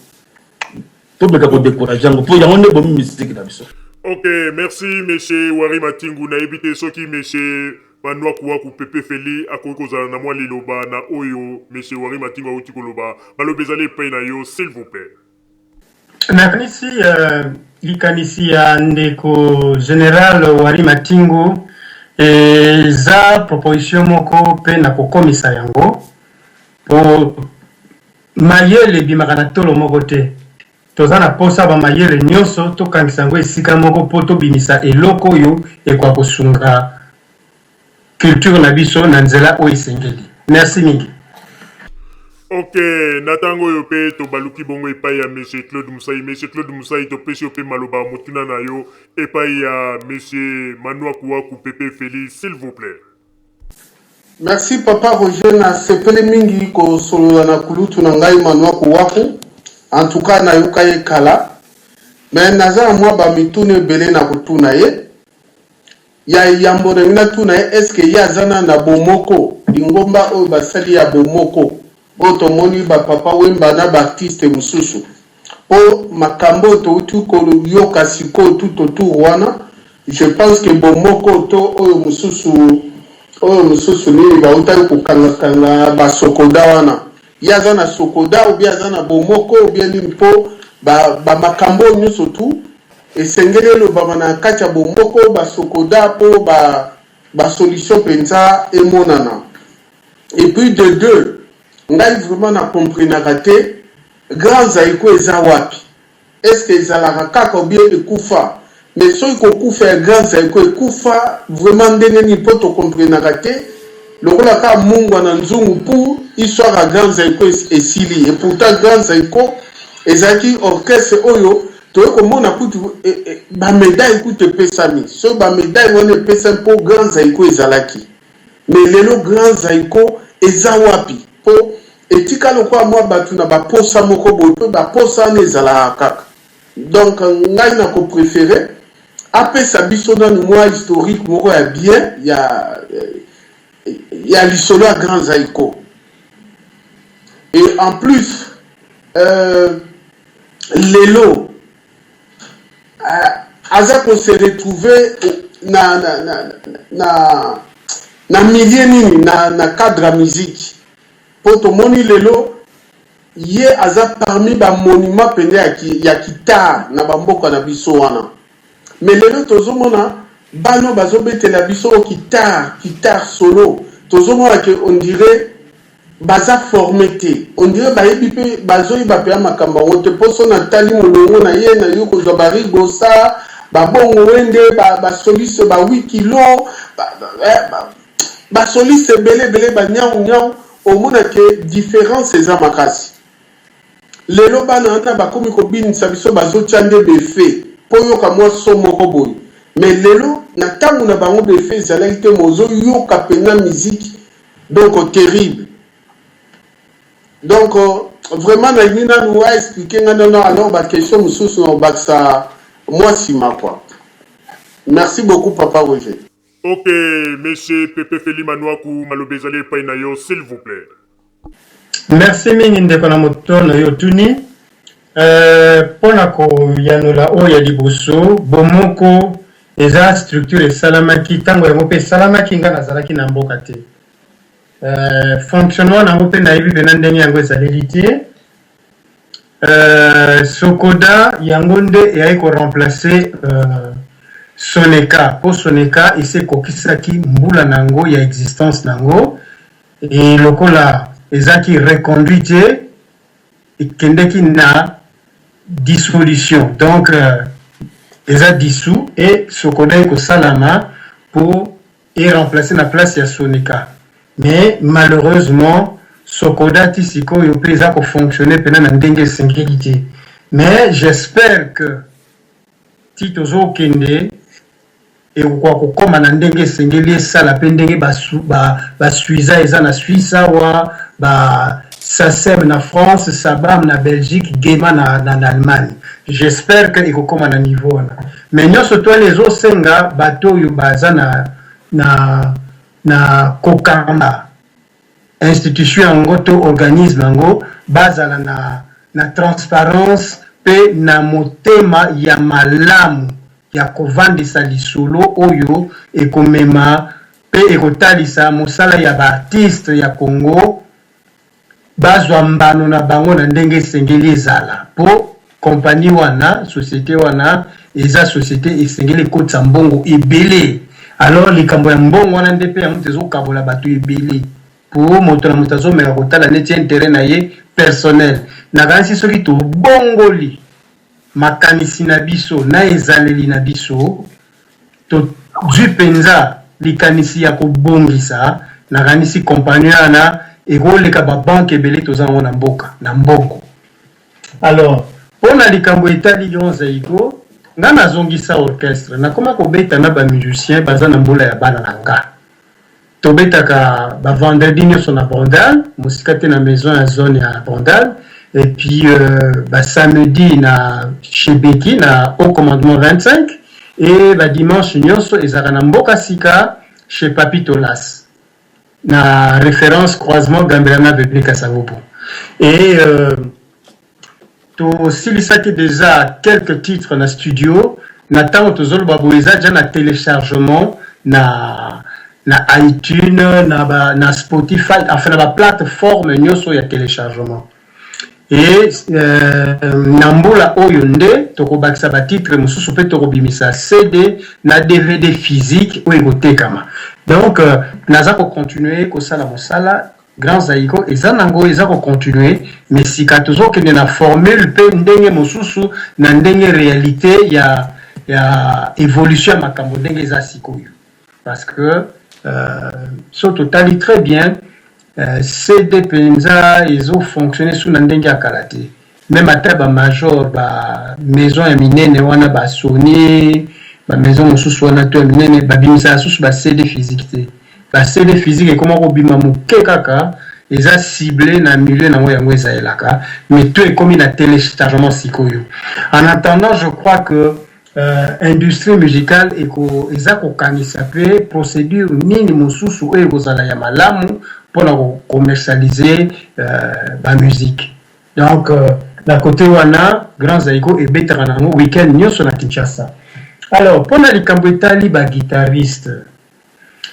tomeka kodécourager yango, mpo yango nde bomi misiki na biso. Ok, merci monsieur Wari Matingu. Nayebi te soki monsieur Manuaku Pepe Feli akoki kozala na mwa liloba na oyo monsieur Wari Matingu auti koloba. Balobi ezali epai na yo, s'il vous plaît. Nakanisi likanisi ya ndeko général Wari Matingu eza proposition moko mpe na kokomisa yango, po mayele ebimaka na tolo moko te. Toza na posa bamayele nyonso, tokangisa yango esika moko mpo tobimisa eloko oyo ekoka kosunga culture na biso na nzela oyo esengeli. Merci mingi. Ok, na ntango oyo mpe tobaluki bongo epai ya monsieur Claude Musai. Monsieur Claude Musai, topesi yo mpe maloba, motuna na yo epai ya monsieur Manuaku Pepe Félix, s'il vous plaît. Merci papa Roger. Nasepeli mingi kosolola na kulutu na ngai Manuaku Waku. En tout cas nayoka ye kala, mais naza na mwa bamituna ebele na kotuna ye. Ya yambo na ngai natuna ye: est-ce ye aza na bomoko, lingomba oyo basali ya bomoko oyo tomoni bapapa Wemba na baartiste mosusu? Mpo makambo oyo touti koyoka sikoyo tout autour wana, je pense que bomoko to oyo mosusu, oyo mosusu nini, bautaki kokangakanga basokoda wana, ye aza na sokoda ou bien aza na bomoko ou bien nini? Mpo bamakambo oyo nyonso tu esengeli elobama na kati ya bomoko ba sokoda po ba ba solution penza emonana. Et puis de deux ngai vraiment na comprenaka te grand zaiko eza wapi? Est ce que ezalaka kaka ou bien ekufa? Mais soki kokufa ya grand zaiko ekufa vraiment ndenge nini po to comprenaka te lokola kaka mungwa na nzungu pour histoire ya grand zaiko esili et pourtant grand zaiko ezalaki orchestre oyo toye komona kutu ba medaille kutu epesami soki ba medaille wana epesami po grand zaiko ezalaki Mais lelo grand zaiko eza wapi po etika lokola mwa batu na ba posa moko boye pe ba posa wana ezalaka kaka donc ngai nako prefere apesa biso nanu mwa historique moko ya bien ya ya lisolo ya grand zaiko et en plus euh, lelo aza ko se retrouver na na na na na milieu nini na na cadre ya musique po tomoni lelo ye aza parmi ba monument pende ya, ki, ya guitare na ba mboka na biso wana mais lelo tozomona bano bazobetela biso guitare guitare solo tozomona ke on dirait Baza forme te on dirait bayebi pe bazoyeba pea makambo yango te po so na tali molongo na ye na yo kozwa ba rigosa ba bongo wende ba ba soliste ba wikilo ba ba, ba soliste ebele ebele ba niau niau omona ke difference eza makasi lelo bana wana bakomi kobinisa biso bazotia nde befe po yoka mwa son moko boye mais lelo na tango na bango befe ezalaki te mais ozoyoka pena musique Donc terrible. Donc vraiment nalingi nanu a expliquer nga nanu alors ba question mosusu na kobakisa mwa sima quoi. Merci beaucoup papa Roger. Ok monsieur Pepe Feli Manuaku maloba ezali epai na yo s'il vous plait. Merci mingi ndeko na moto na yo otuni. Euh, mpo na koyanola oyo ya liboso, bomoko eza structure esalamaki ntango yango mpe esalamaki, ngai nazalaki na mboka te. Euh, fonctionnement na yango mpe nayebi mpena ndenge yango ezaleli te. Euh, Sokoda yango nde eyaki koremplace euh, Soneka mpo Soneka esi ekokisaki mbula na yango ya existence na yango e lokola ezalaki reconduit te ekendeki na dissolution donc eza dissous et Sokoda ekosalama po e remplacer na place ya Soneca mais malheureusement Sokoda ti sikoyo pe eza ko fonctionner pena na ndenge esengeli te mais j'espère que ti tozokende ekokoka kokoma na ndenge esengeli esala pe ndenge ba ba Suiza eza na Suisse awa ba Sacem na France Sabam na Belgique Gema na na Allemagne j'espère que ekokoma na niveau wana mais nionso to wana ezosenga bato oyo baza na na na kokamba institution yango to organisme yango bazala na na transparence pe na motema ya malamu ya kovandisa lisolo oyo ekomema pe ekotalisa mosala ya ba artistes ya Congo bazwa mbano na bango na ndenge esengeli ezala po compagnie wana, societe wana eza societe esengeli ekotisa mbongo ebele alors likambo ya mbongo wana nde pe yango ezokabola bato ebele po moto na moto azomeka kotala neti interet na ye personnel. Nakanisi soki tobongoli makanisi na biso na ezaleli na biso, tozwi mpenza likanisi ya kobongisa, nakanisi compagnie wana ekoleka ba banque ebele toza nango na mboka na mbongo. Alors, mpo na likambo etali Grand Zaiko, nga nazongisa orchestre, nakoma kobeta na ba musiciens baza na mbula ya bana na nga. Tobetaka ba vendredi nionso na Bandal, mosika te na maison ya zone ya Bandal, et puis ba samedi na chez Becky na haut commandement 25 et ba dimanche nionso ezalaka na Mboka Sika chez Papy Tolas na reference croisement Gambela na Avenue Kasavubu et Tosilisaki dejà quelques titres na studio na tango tozoloba boye eza dejà na telechargement na na iTunes na ba na Spotify enfin na ba plateformes nioso ya telechargement. Et na mbula oyo nde tokobakisa ba titres mosusu mpe tokobimisa CD na dvd physique oyo ekotekama. Donc naza ko continuer kosala mosala, Grand Zaiko eza nango eza ko continuer mais sika tozokende na formule mpe ndenge mosusu na ndenge realite ya ya evolution ya makambo ndenge eza sikoyo. Parce que soki totali très bien CD penza ezo fonctionner su na ndenge ya kala te. Meme ata ba major ba maison ya minene wana ba Sony ba maison mosusu wana to ya minene babimisaka susu ba CD physique te. Ba CD physique ekoma kobima moke kaka eza cible na milieu nango yango ezalelaka mais tout ekomi na telechargement sikoyo. En attendant je crois que Industrie musicale eko eza kokanisa mpe procedure nini mosusu oyo ekozala ya malamu mpo na ko commercialiser ba musiques. Donc na cote wana Grand Zaiko ebetaka na yango week-end nionso na Kinshasa. Alors mpo na likambo etali ba guitaristes,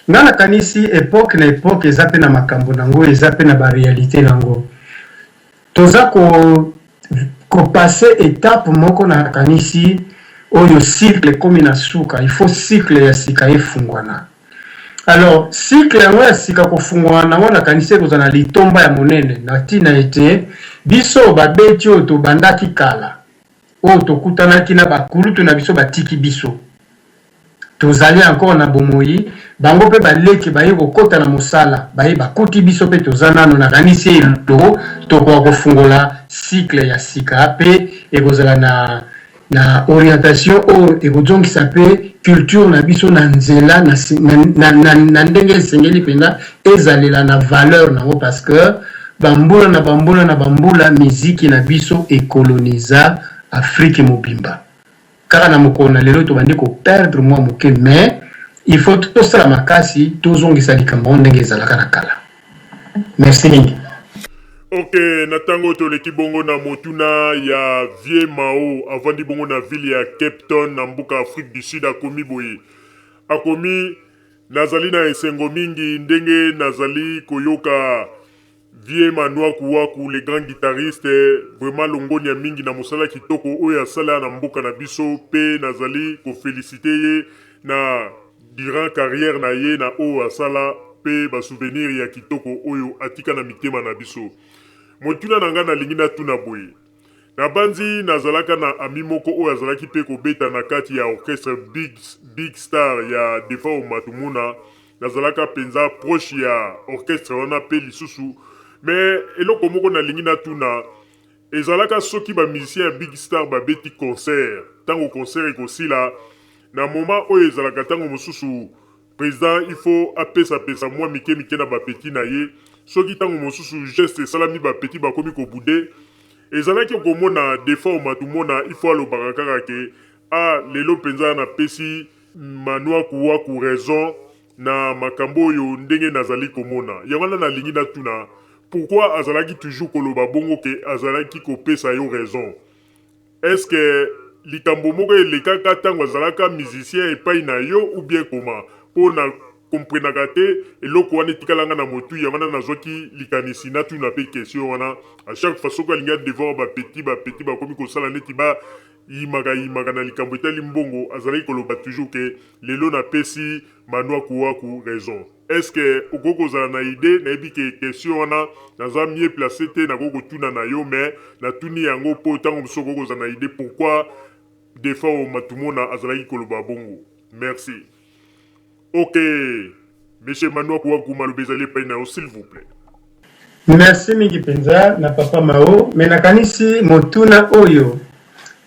nga nakanisi epoque na epoque eza mpe na makambo na yango, eza mpe na ba realites na yango. Toza ko ko passer etape moko na kanisi oyo cycle ekomi na suka il faut cycle ya sika efungwana alors cycle yango ya sika kofungwana nango na kanisi ekozala na litomba ya monene na tina ete biso babeti oyo tobandaki kala oyo tokutanaki na ba kulutu na biso batiki biso Tozali encore na bomoyi, bango pe ba leki baye kokota na mosala, baye bakuti biso pe toza nanu, nakanisi elongo tokoka kofungola cycle ya sika pe ekozala na na orientation oyo ekozongisa pe culture na biso na nzela na na na na ndenge esengeli penza ezalela na valeur nango parce que ba mbula na ba mbula na ba mbula miziki na biso e colonisa Afrique mobimba. Kaka na mokolo na lelo tobandi ko perdre mua moke mais il faut tosala makasi tozongisa likambo yango ndenge ezalaka na kala. Merci mingi. Ok, na tango toleki bongo na motuna ya vieux Mao avandi bongo na ville ya Cape Town na mboka Afrique du Sud akomi boye akomi nazali na esengo mingi ndenge nazali koyoka Vieux Manuaku Waku le grand guitariste vraiment longonia mingi na mosala kitoko oyo asala na mboka na biso pe nazali ko feliciter ye na durant carrière na ye na oyo asala pe ba souvenirs ya kitoko oyo atika na mitema na biso. Motuna na nga nalingi natuna boye, Nabanzi nazalaka na ami moko oyo azalaki pe kobeta na kati ya orchestre Big, Big Star ya Defao Matumona. Nazalaka penza proche ya orchestre wana pe lisusu. Mais eloko moko nalingi natuna, ezalaka soki ba musiciens ya Big Star babeti concert, tango concert ekosila, na moment oyo ezalaka tango mosusu President il faut apesa pesa mua mike mike na ba petits na ye, soki tango mosusu geste esalami ba petits bakomi ko bouder, ezalaki okomona Defao Matumona il faut alobaka kaka ke ah lelo penza napesi Manuaku Waku raison na makambo oyo ndenge nazali komona. Yango wana nalingi natuna pourquoi azalaki toujours koloba bongo ke azalaki kopesa yo raison? Est ce que likambo moko elekaka tango azalaka musicien epayi na yo ou bien comment? Po na comprenaka te eloko wana etikala nga na motu yango wana nazwaki likanisi natuna pe question wana à chaque fois soki alingi a devoir ba petits ba petits bakomi kosala neti ba yimaka yimaka na likambo etali mbongo azalaki koloba toujours que lelo napesi Manuaku Waku raison. Est ce que okoki kozala na idee? Nayebi ke question wana naza mieux place te nakoki kotuna na yo mais natuni yango po tango mosusu okoki kozala na idee pourquoi Defao Matumona azalaki koloba bongo. Merci. Ok Monsieur Manuaku Waku maloba ezali epai na yo s'il vous plait. Merci mingi penza na papa Mao, mais nakanisi motuna oyo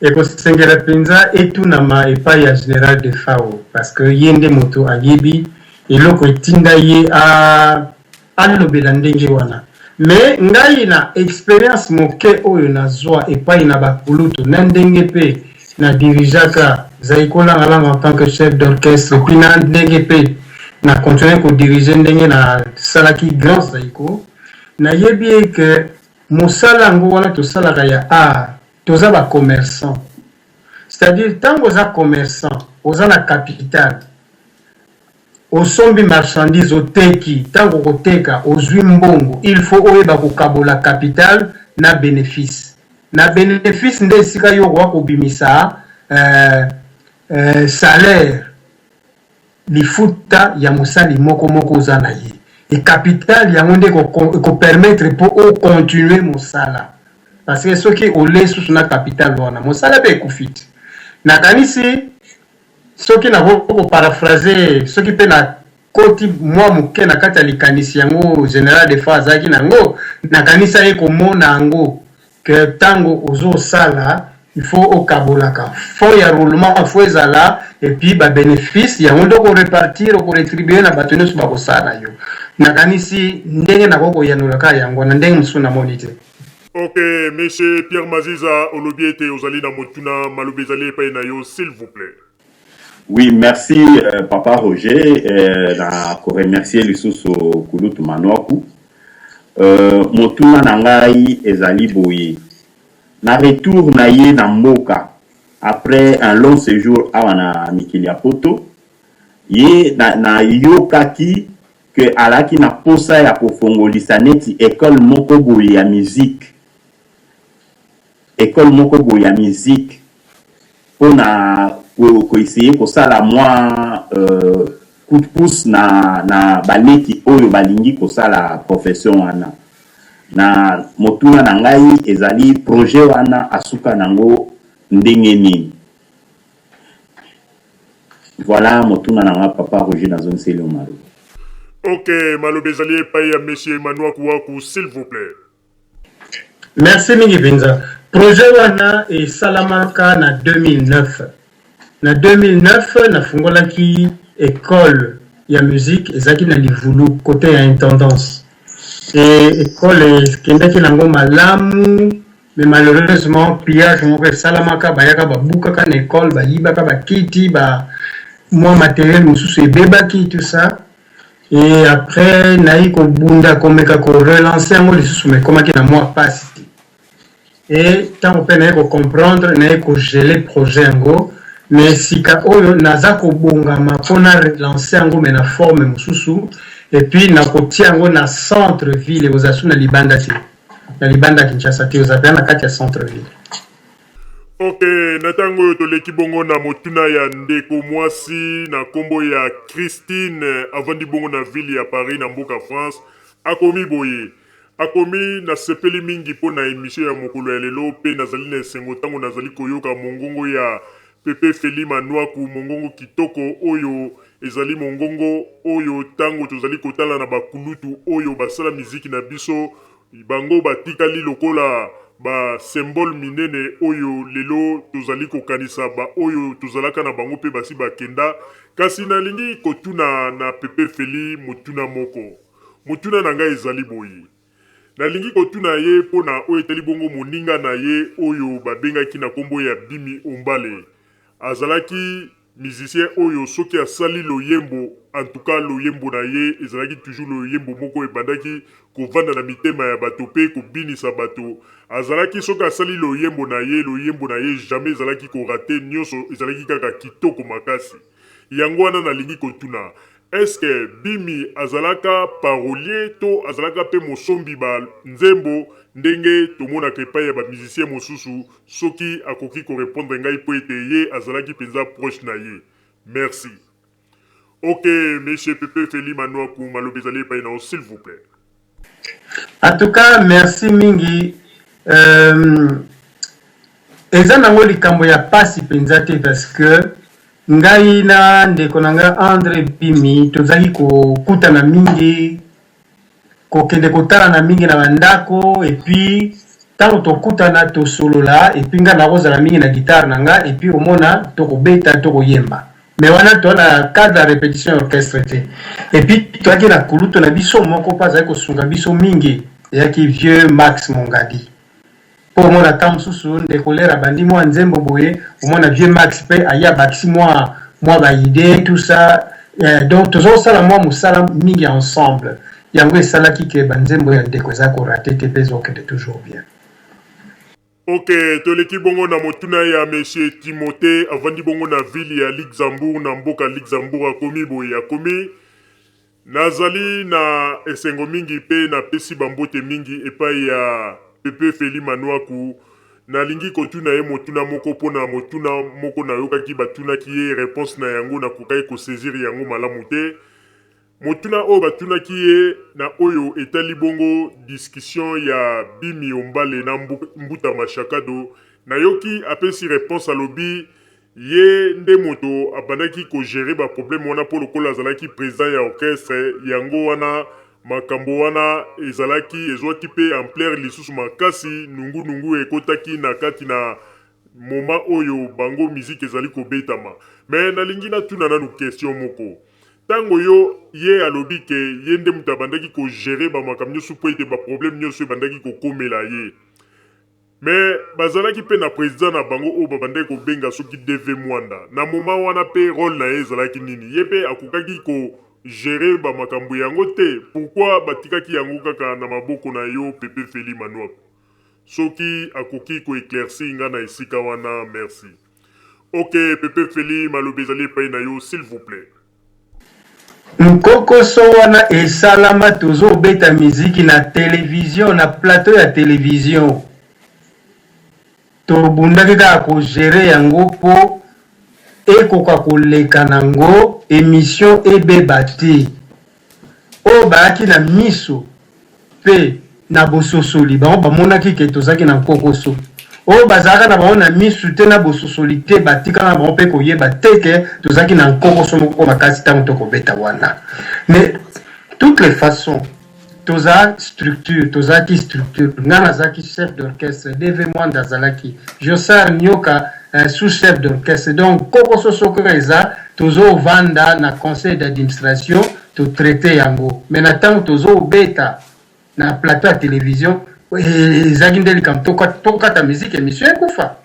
ekosengela penza etunama epai ya General Defao parce que ye nde moto ayebi eloko etinda ye a alobela ndenge wana. Mais ngai na experience moke oyo nazua epai na ba kulutu na ndenge pe na dirigeaka Zaiko Langa Langa en tant que chef d'orchestre et puis na ndenge pe na continuer ko diriger ndenge na salaki Grand Zaiko, nayebi ye que mosala yango wana tosalaka ya art, toza ba commerçants. C'est-à-dire tango oza commerçant, oza na capital, osombi marchandise oteki, tango okoteka ozui mbongo, il faut oyeba kokabola capital. na benefice. Na benefice nde esika yo okoka kobimisa salaire, lifuta ya mosali moko moko oza na ye. Et capital yango nde eko permettre po o continuer mosala. Parce que soki ole susu na capital wana, mosala pe ekufi te. Nakanisi soki nakoki ko paraphraser, soki pe na koti mwa moke na kati ya likanisi yango General Defao azalaki na yango, nakanisaki komona yango que tango ozo sala il faut okabolaka fonds ya roulement il faut ezala et puis ba benefices yango nde oko repartir oko retribuer na bato nionso bakosala na yo. Nakanisi ndenge nakoki koyanola kaka yango wana, ndenge mosusu namoni te. Ok, monsieur Pierre Maziza, olobi ete ozali na motuna, maloba ezali epai na yo, s'il vous plait. Oui, merci papa Roger, na ko remercier lisusu kulutu Manuaku. Motuna na ngai ezali boye, na retour na ye na mboka après un long sejour awa na mikili ya poto, ye na, na yokaki que alaki na posa ya kofongolisa neti ecole moko boye ya musique, ecole moko boye ya musique pona ko essayer kosala mwa coup de pouce na na baleki oyo balingi kosala profession wana. Na motuna na ngai ezali projet wana asuka nango ndenge nini? Voilà motuna na nga papa Roger, nazongiseli yo maloba. Ok, maloba ezali epai ya monsieur Manuaku Waku, s'il vous plait. Merci mingi penza. Projet wana esalamaka na 2009. Na 2009 nafungolaki ecole ya musique ezalaki na Livulu cote ya intendance. Et ecole ekendaki nango malamu mais malheureusement pillage moko esalamaka, bayaka babukaka na ecole, bayibaka ba kiti, ba mwa materiel mosusu ebebaki tout ça. Et après nayi kobunda komeka ko relancer yango lisusu mais ekomaki na mwa pasi. Et tango pe naye ko comprendre, naye ko geler projet yango mais sika oyo naza kobongama po na relancer yango mais na forme mosusu et puis nakotia yango na centre ville, ekozala lisusu na libanda te, na libanda ya Kinshasa te, ekozala penza na kati ya centre ville. Ok, na tango oyo toleki bongo na motuna ya ndeko mwasi na kombo ya Christine, avandi bongo na ville ya Paris na mboka France, akomi boye, akomi, Nasepeli mingi mpo na emission ya mokolo ya lelo mpe nazali na esengo tango nazali koyoka mongongo ya Pepe Felly Manuaku, mongongo kitoko oyo ezali mongongo oyo tango tozali kotala na ba kulutu oyo basala miziki na biso Bango batikali lokola ba symboles minene oyo lelo tozali kokanisa ba oyo tozalaka na bango mpe basi bakenda. Kasi nalingi kotuna na Pepe Felly motuna moko. Motuna na ngai ezali boye, nalingi kotuna ye mpo na oyo etali bongo moninga na ye oyo babengaki na kombo ya Bimi Ombale. Azalaki Musicien oyo soki asali loyembo en tout cas loyembo na ye ezalaki toujours loyembo moko ebandaki kovanda na mitema ya bato pe kobinisa bato. Azalaki soki asali loyembo na ye, loyembo na ye jamais ezalaki ko rater nionso ezalaki kaka kitoko makasi. Yango wana nalingi kotuna est ce que Bimi azalaka parolier to azalaka pe mosombi ba nzembo ndenge tomonaka epayi ya ba musiciens mosusu Soki akoki ko repondre ngai po ete ye azalaki penza proche na ye. Merci. Ok monsieur Pepe Felly Manuaku maloba ezali epayi na yo s'il vous plait. En tout cas merci mingi euh, eza nango likambo ya pasi penza te parce que ngai na ndeko na ngai Andre Bimi tozalaki kokutana mingi kokende kotalana mingi na ba ndako et puis tango tokutana tosolola et puis nga nakozala mingi na guitare na nga et puis omona tokobeta tokoyemba mais wana toza na cadre ya repetition ya orchestre te et puis toyaki na kulutu na biso moko mpe azali kosunga biso mingi eyaki vieux Max Mongadi Po omona tango mosusu ndeko Lera abandi mua nzembo boye, omona vieux Max pe aye abakisi mua mua ba idees tout ça donc toza kosala mua mosala mingi ensemble yango esalaki que ba nzembo ya ndeko eza ko rater te pe ezo kende toujours bien. Ok, toleki bongo na motuna ya monsieur Timothee, avandi bongo na ville ya Luxembourg, na mboka Luxembourg, akomi boye, akomi, Nazali na esengo mingi mpe napesi ba mbote mingi epai ya. Pepe Felly Manuaku, nalingi kotuna ye motuna moko mpo na motuna moko nayokaki batunaki ye, reponse na yango nakokaki ko saisir yango malamu te. Motuna oyo batunaki ye na oyo etali bongo discussion ya Bimi Ombale na Mbuta Mashakado, nayoki apesi reponse alobi ye nde moto abandaki ko gerer ba problèmes wana mpo lokola azalaki president ya orchestre yango wana makambo wana ezalaki ezwaki mpe ampleur lisusu makasi, nungu nungu ekotaki na kati na moment oyo bango musique ezali kobetama. Mais nalingi natuna nanu question moko. Tango yo ye alobi ke ye nde moto abandaki ko gerer ba makambo nioso po ete ba problème nioso ebandaki kokomela ye. Mais bazalaki pe na president na bango oyo babandaki kobenga soki DV Muanda. Na moment wana pe role na ye ezalaki nini? Ye pe akokaki ko gerer ba makambo yango te? Pourquoi batikaki yango kaka na maboko na yo Pepe Felly Manuaku? Soki akoki ko eclaircir nga na esika wana merci. Ok pepe Felly maloba ezali epayi na yo s'il vous plait. Nkokoso wana esalama tozo beta miziki na television na plateau ya television tobundaki kaka ko gerer yango po ekoka koleka nango emission ebeba te. Oyo bayaki na miso mpe na bososoli, bango bamonaki ke tozalaki na nkokoso. Oyo bazalaka na bango na misu te na bososoli te, batikala na bango mpe koyeba te ke tozalaki na nkokoso moko makasi ntango tokobeta wana. Mais toutes les façons, toza structure, tozalaki structure. Ngai nazalaki chef d'orchestre, DV Mwanda azalaki, Jossart Nyoka sous chef d'orchestre. Donc nkokoso soki eza, tozo vanda na conseil d'administration to traiter yango. Mais na tango tozo beta na plateau ya television, ezalaki nde likambo tokata musique, emission ekufa.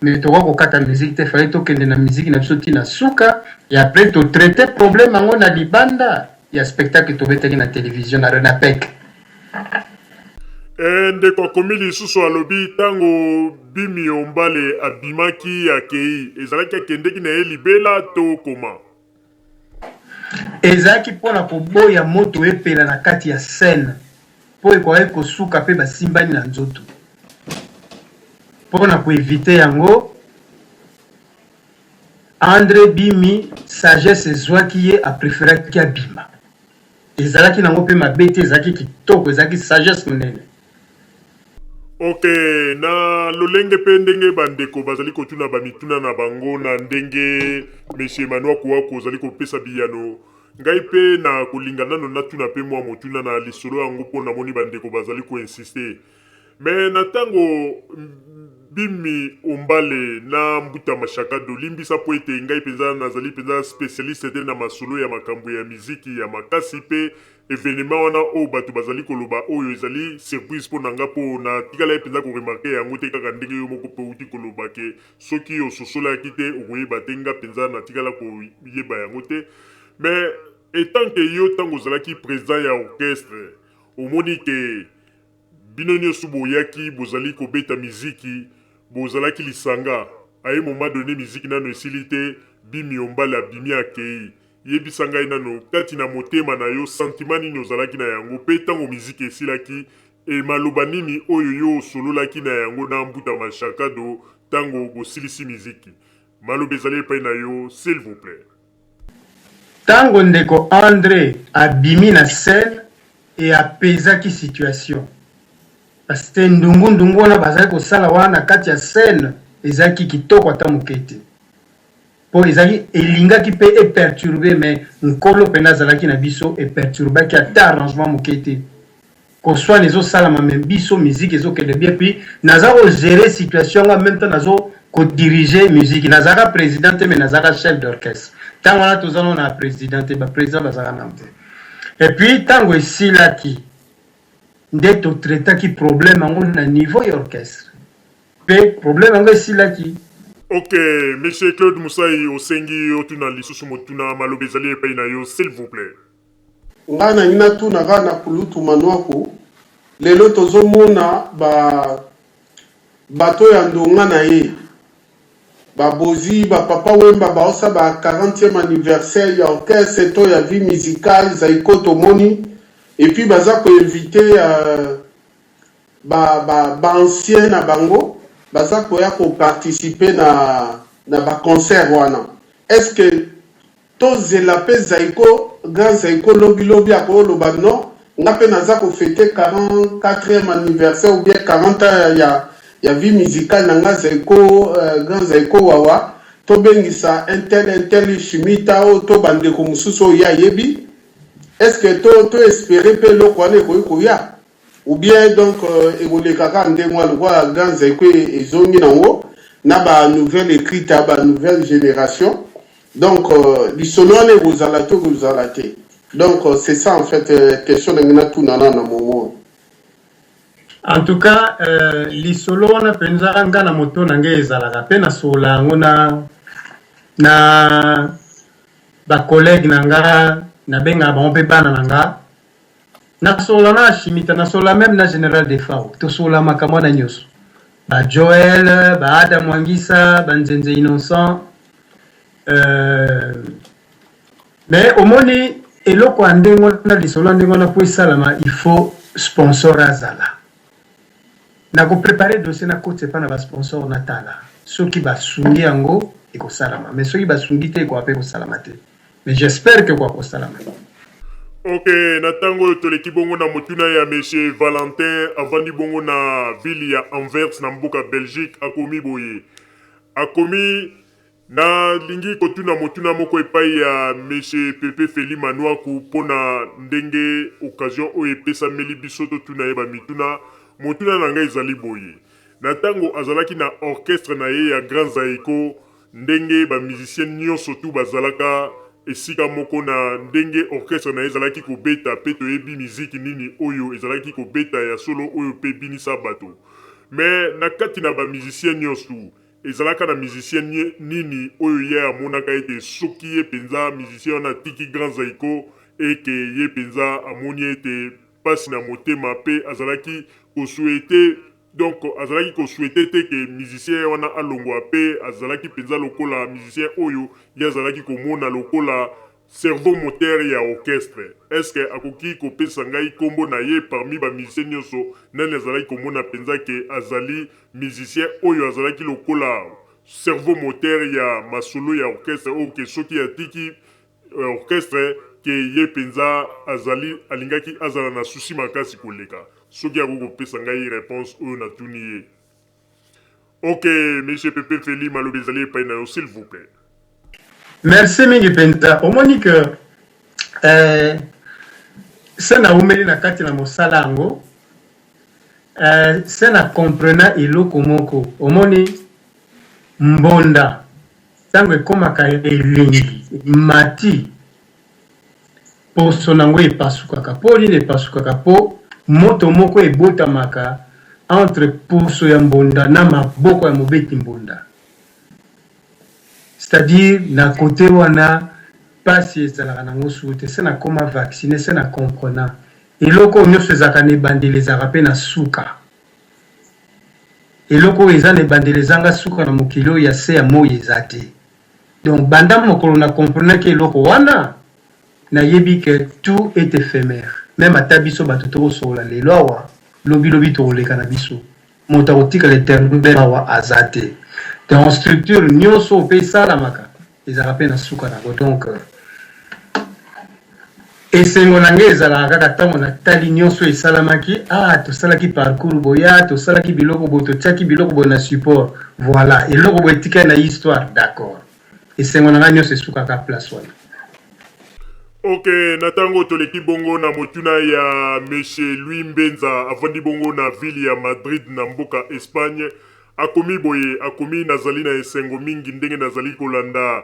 Mais tokoki kokata musique te, fallait tokende na musique na biso ti na suka et après to traiter problème yango na libanda ya spectacle tobetaki na television na Renapec. Eh, ndeko akomi lisusu alobi tango Bimi Ombale abimaki akei ezalaki akendeki na ye libela to koma? Ezalaki mpo na koboya moto epela na kati ya scène mpo ekokaki kosuka mpe basimbani na nzoto. Mpo na ko eviter yango, Andre Bimi sagesse ezuaki ye a preferaki abima. Ezalaki nango mpe mabe te, ezalaki kitoko, ezalaki sagesse monene. Ok, na lolenge mpe ndenge ba ndeko bazali kotuna ba mituna na bango na ndenge Monsieur Manuaku Waku ozali kopesa biyano, ngai mpe na kolinga nano natuna mpe mua motuna na lisolo yango mpo namoni ba ndeko bazali ko insister. Mais na tango Bimi Ombale na Mbuta Mashakado, limbisa mpo ete ngai mpenza nazali mpenza specialiste te na masolo ya makambo ya miziki ya makasi mpe Evenement wana oyo batu bazali koloba oyo ezali surprise pona nga po na tikalaki penza ko remarquer yango te kaka ndenge yo moko pe owuti koloba ke soki ososolaki te okoyeba te nga penza na tikala koyeba yango te mais etant que yo tango ozalaki president ya orchestre omoni ke Bino nioso boyaki bozali kobeta miziki bozalaki lisanga a un moment donne miziki nanu esili te Bimi Ombale abimi akeyi yebisa ngai nanu kati na motema na yo sentiment nini ozalaki na yango pe tango miziki esilaki et maloba nini oyo yo osololaki na yango na Mbuta Mashakado tango bosilisi miziki maloba ezali epai na yo s'il vous plait. Tango ndeko Andre abimi na scène et apaisaki situation parce que ndungu ndungu wana bazalaki kosala wana na kati ya scène ezalaki kitoko ata moke te po ezalaki elingaki pe e perturber mais Nkolo pena azalaki na biso e perturbaki ata arrangement moke te. Koswana ezo salama mais biso musique ezo kende bien puis naza ko gerer situation yango en meme temps nazo ko diriger musique. Nazalaka president te mais nazalaka chef d'orchestre. Tango wana toza nano na president te, ba president bazalaka nano te. Et puis tango esilaki nde to traitaki problème yango na niveau ya orchestre pe problème yango esilaki. Ok, monsieur Claude Musayi osengi otuna lisusu motuna, maloba ezali epayi na yo s'il vous plait. Nga nalingi natuna kaka na kulutu Manuaku, lelo tozo mona ba bato ya ndonga na ye ba Bozi, ba Papa Wemba baosa ba 40 ème anniversaire ya orchestre to ya vie musicale Zaiko tomoni et puis baza ko inviter euh, ba ba ba anciens na bango baza koya ko participer na na ba concerts wana est ce que tozela pe Zaiko grand Zaiko lobi lobi akoloba non nga pe naza ko feter 44e anniversaire ou bien 40 ans ya ya vie musicale na nga Zaiko grand Zaiko Wawa tobengisa un tel un tel Shimita oyo to ba ndeko mosusu oyo ye ayebi est ce que to to esperer pe eloko wana ekoki koya? Ou bien donc ekoleka kaka ndenge wana lokola grand zaiko ezongi nango na ba nouvelle ecrite ya ba nouvelle generation donc lisolo wana ekozala to ekozala te donc c'est ça en fait question na ngai natuna nano na momo oyo. En tout cas lisolo wana penza nga na moto na ngai ezalaka pe nasolola yango na na ba collègues na nga nabengaka bango pe bana na nga. Nasolola na Ashimita, nasolola meme na General Defao, tosolola makambo wana nyoso. Ba Joel, ba Ada Mwangisa, ba Nzenze Innocent. Euh, mais omoni eloko ya ndenge wana, lisolo ya ndenge wana mpo esalama, il faut sponsor azala. Nako preparer dossier nakotisa epai na ba sponsor natala soki basungi yango ekosalama, mais soki basungi te ekoka mpe kosalama te. Mais j'espère que ekoka kosalama. Ok, na tango oyo toleki bongo na motuna ya monsieur Valentin, avandi bongo na ville ya Anvers na mboka Belgique, akomi boye. Akomi Nalingi kotuna motuna moko epai ya monsieur Pepe Felly Manuaku mpo na ndenge occasion oyo epesameli biso totuna ye ba mituna. Motuna na ngai ezali boye, na tango azalaki na orchestre na ye ya Grand Zaiko, ndenge ba musiciens nionso tout bazalaka esika moko na ndenge orchestre na ye ezalaki kobeta mpe toyebi miziki nini oyo ezalaki kobeta ya solo oyo mpe ebinisa bato mais na kati na ba musiciens nionso tout ezalaka na musicien nini oyo ye amonaka ete soki ye penza musicien wana atiki Grand Zaiko et que ye penza amoni ete pasi na motema mpe azalaki ko souhaiter Donc azalaki ko souhaiter te que musicien wana alongua pe azalaki penza lokola musicien oyo ye azalaki komona lokola cerveau moteur ya orchestre. Est-ce que akoki kopesa ngai kombo na ye parmi ba musiciens nionso nani azalaki komona penza que azali musicien oyo azalaki lokola cerveau moteur ya masolo ya orchestre oyo que soki atiki orchestre que ye penza azali alingaki azala na souci makasi koleka soki akoki kopesa ngai reponse oyo natuni ye. Ok monsieur Pepe Felly maloba ezali epai na yo s'il vous plait. Merci mingi penza omoni que eh, se nawumeli na kati na mosala yango eh, se na comprena eloko moko omoni mbonda Tango ekomaka elengi, emati, poso na yango epasukaka. Po nini epasukaka? Po moto moko ebotamaka entre poso ya mbonda na maboko ya mobeti mbonda. C'est à dire na cote wana pasi ezalaka na ngo susu te. Se nakoma vaccine, se na comprena. Eloko oyo nionso ezalaka na ebandeli ezalaka pe na suka. Eloko oyo eza na ebandeli ezanga suka na mokili oyo ya se ya moyi eza te. Donc banda mokolo na comprenaki eloko wana, nayebi que tout est ephemer. Meme ata biso batu toko solola lelo awa, lobi lobi toko leka na biso. Moto akotikala eternel awa aza te. Donc structure nioso oyo pe esalamaka, ezalaka pe na suka nango. Donc Esengo na ngai ezalaka kaka ntango natali nyonso oyo esalamaki, ah, tosalaki parcours boye, ah, tosalaki biloko boye, totiaki biloko boye na support, voilà, eloko boye etikali na histoire, d'accord. Esengo na ngai nyonso esukaka place wana. Ok, na tango toleki bongo na motuna ya Monsieur Louis Mbenza, avandi bongo na ville ya Madrid na mboka Espagne, akomi boye, akomi nazali na esengo mingi ndenge nazali kolanda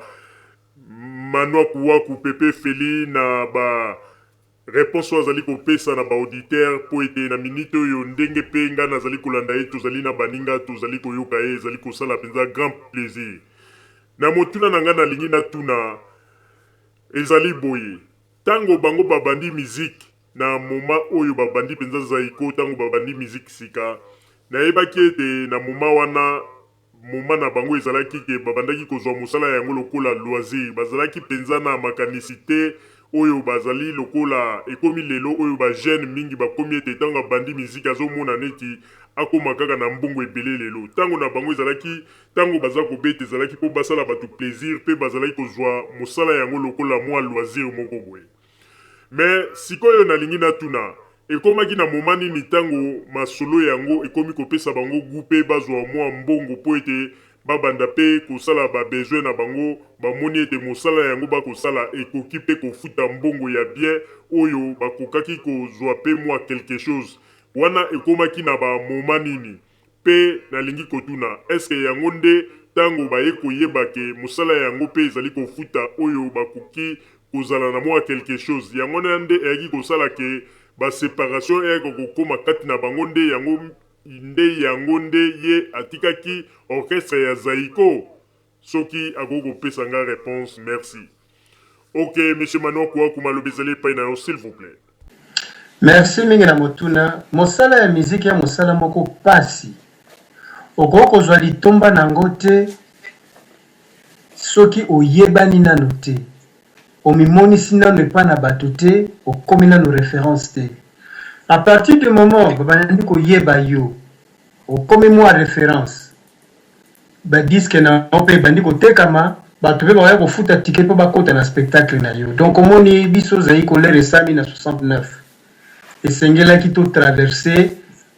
Manuaku Waku Pepe Felly na ba reponse oyo azali kopesa na ba auditeurs mpo ete na minute oyo ndenge mpe ngai nazali kolanda ye tozali na baninga tozali koyoka ye ezali kosala mpenza grand plaisir. Na motuna na ngai nalingi natuna ezali boye, tango bango babandi musique na moment oyo babandi mpenza Zaiko tango babandi musique sika nayebaki ete na moment wana Moment na bango ezalaki ke babandaki kozwa mosala yango lokola loisir. Bazalaki penza na makanisi te oyo bazali lokola ekomi lelo oyo ba jeunes mingi bakomi ete tango abandi miziki azomona neti akoma kaka na mbongo ebele lelo. Tango na bango ezalaki tango baza kobeta ezalaki po basala batu plaisir pe bazalaki kozua mosala yango lokola mua loisir moko boye. Mais sikoyo nalingi natuna, ekomaki na moment nini tango masolo yango ekomi kopesa bango gout pe bazua mua mbongo po ete babanda pe kosala ba besoins na bango, bamoni ete mosala yango bakosala ekoki pe kofuta mbongo ya bien oyo bakokaki kozua pe mua quelque chose, wana ekomaki na ba moment nini? Pe nalingi kotuna, est-ce que yango nde tango baye koyeba ke mosala yango pe ezali kofuta oyo bakoki kozala na mua quelque chose, yango wana nde eyaki kosala ke ba separation eyaka kokoma kati na bango nde yango nde yango nde ye atikaki orchestre ya Zaiko? Soki akoki kopesa nga reponse merci. Ok monsieur Manuaku maloba ezali epai na yo s'il vous plait. Merci mingi na motuna. Mosala ya miziki ya mosala moko pasi. Okoki kozwa litomba na yango te soki oyebani nanu te, omimonisi nanu epa na bato te, okomi nanu reference te. A partir du moment babandi koyeba yo, okomi mua reference, ba disques na yo pe ebandi kotekama, bato pe bakoya kofuta ticket po bakota na spectacle na yo. Donc omoni biso Zaiko l'heure esami na 69, esengelaki to traverser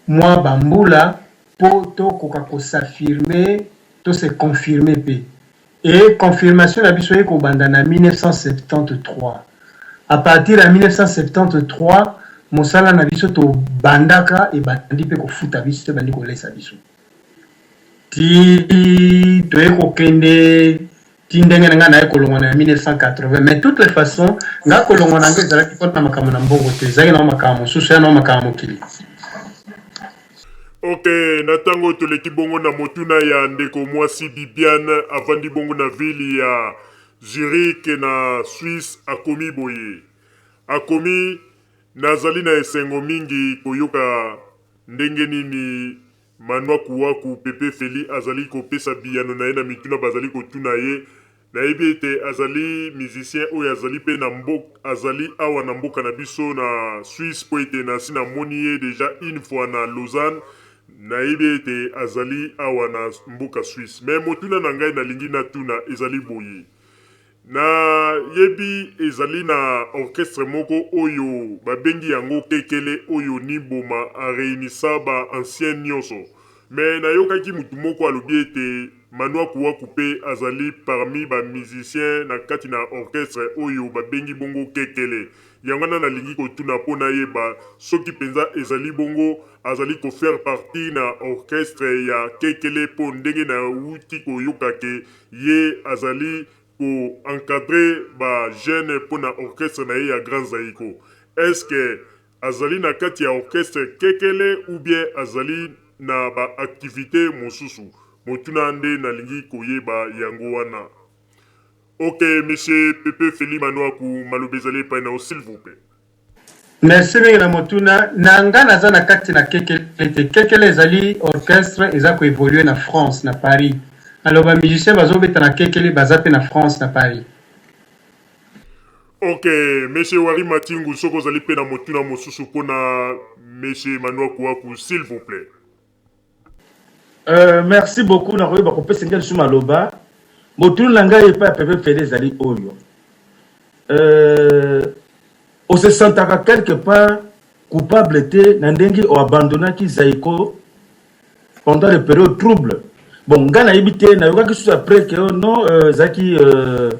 mua ba mbula po tokoka ko s'affirmer, to se confirmer pe. Et confirmation na biso eye kobanda na 1973. A partir ya 1973, mosala na biso tobandaka ebandi pe kofuta biso, ebandi kolesa biso. Ti toye kokende ti ndenge na ngai naye kolongwa na 1980. Mais toutes les façons, ngai kolongwa na ngai ezalaki mpo na makambo na mbongo te, ezalaki na makambo mosusu, ya na makambo mokili. Ok, na tango toleki bongo na motuna ya ndeko mwasi Bibiane avandi bongo na ville ya Zurich na Suisse akomi boye. Akomi, Nazali na esengo mingi koyoka ndenge nini Manuaku Pepe Felly azali kopesa biyano na ye na mituna bazali kotuna ye. Nayebi ete azali musicien oyo azali pe na azali awa na mboka na biso na Suisse mpo ete nasi namoni ye dejà une fois na Lausanne. Nayebi ete azali awa na mboka Suisse. Mais motuna na ngai nalingi natuna ezali boye. Nayebi ezali na orchestre moko oyo babengi yango Kekele oyo Niboma a reunissa ba anciens nionso. Mais nayokaki mutu moko alobi ete Manuaku Waku pe azali parmi ba musiciens na kati na orchestre oyo babengi bongo Kekele. Yango wana nalingi kotuna po nayeba soki penza ezali bongo azali ko faire partie na orchestre ya Kekele po ndenge nawuti koyoka ke Ye azali ko encadrer ba jeunes pona orchestre na ye ya Grand Zaiko. Est-ce que azali na kati ya orchestre Kekele ou bien azali na ba activites mosusu? Motuna nde nalingi koyeba yango wana. Ok monsieur Pepe Felly Manuaku maloba ezali epai na yo s'il vous plait. Merci mingi na motuna na nga naza na kati na kekele te kekele ezali orchestre eza ko evoluer na France na Paris alors ba musiciens bazo beta na kekele baza pe na France na Paris. Ok monsieur Wari Matingu soki ozali pe na motuna mosusu pona monsieur Manuaku Waku s'il vous plait. Euh, merci beaucoup na koyeba kopesa ngai lisusu maloba. Motuna na ngai epai ya Pepe Fele ezali oyo. Euh, ose sentaka quelque part coupable te na ndenge oabandonaki Zaiko pendant les périodes trouble. Bon, ngai nayebi te, nayokaki susu après que oh non, euh, ezalaki euh,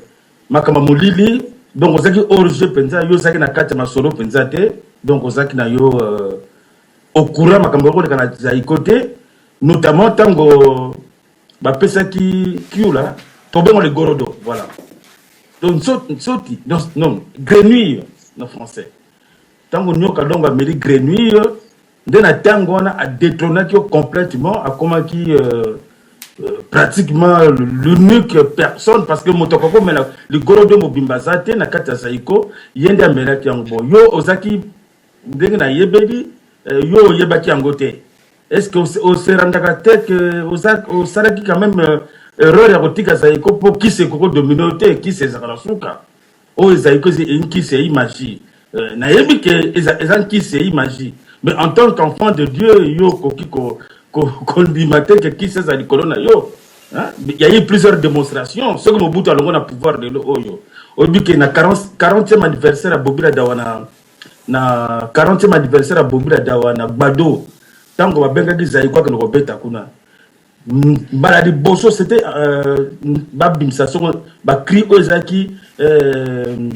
makambo ya molili, donc ozalaki hors jeu mpenza, yo ozalaki na kati ya masolo mpenza te, donc ozalaki na yo euh, au courant makambo ekoleka na Zaiko te, notamment ntango bapesaki Kiula tobengo le gorodo, voilà. Donc nsoti, non, non, grenouille na français. Ntango nyoka dongo ameli grenouille, nde na ntango wana adetronaki yo complètement, akomaki euh, euh, pratiquement l'unique personne parce que moto akoki komela ligorodo mobimba aza te na kati ya Zaiko, ye nde amelaki yango. Bon, yo ozaki ndenge nayebeli eh, yo oyebaki yango te est ce que ose rendaka te que osalaki quand même euh, erreur ya kotika zaiko mpo kisi ekoki domine yo te kisi ezalaka na suka. Oyo Zaiko eza nkisi ya magie. Nayebi ke eza nkisi ya magie. Mais en tant qu'enfant de Dieu, yo okoki kondima te ke kisi eza likolo na yo. Hein? Il y a eu plusieurs démonstrations. Soki Mobutu alongo na pouvoir lelo oyo. Oyebi ke na 40e anniversaire ya Bobila Dawa na 40e anniversaire ya Bobila Dawa na Gbado, ntango babengaki Zaiko akende kobeta kuna. Mbala liboso c'était babimisa soko bacri oyo ezalaki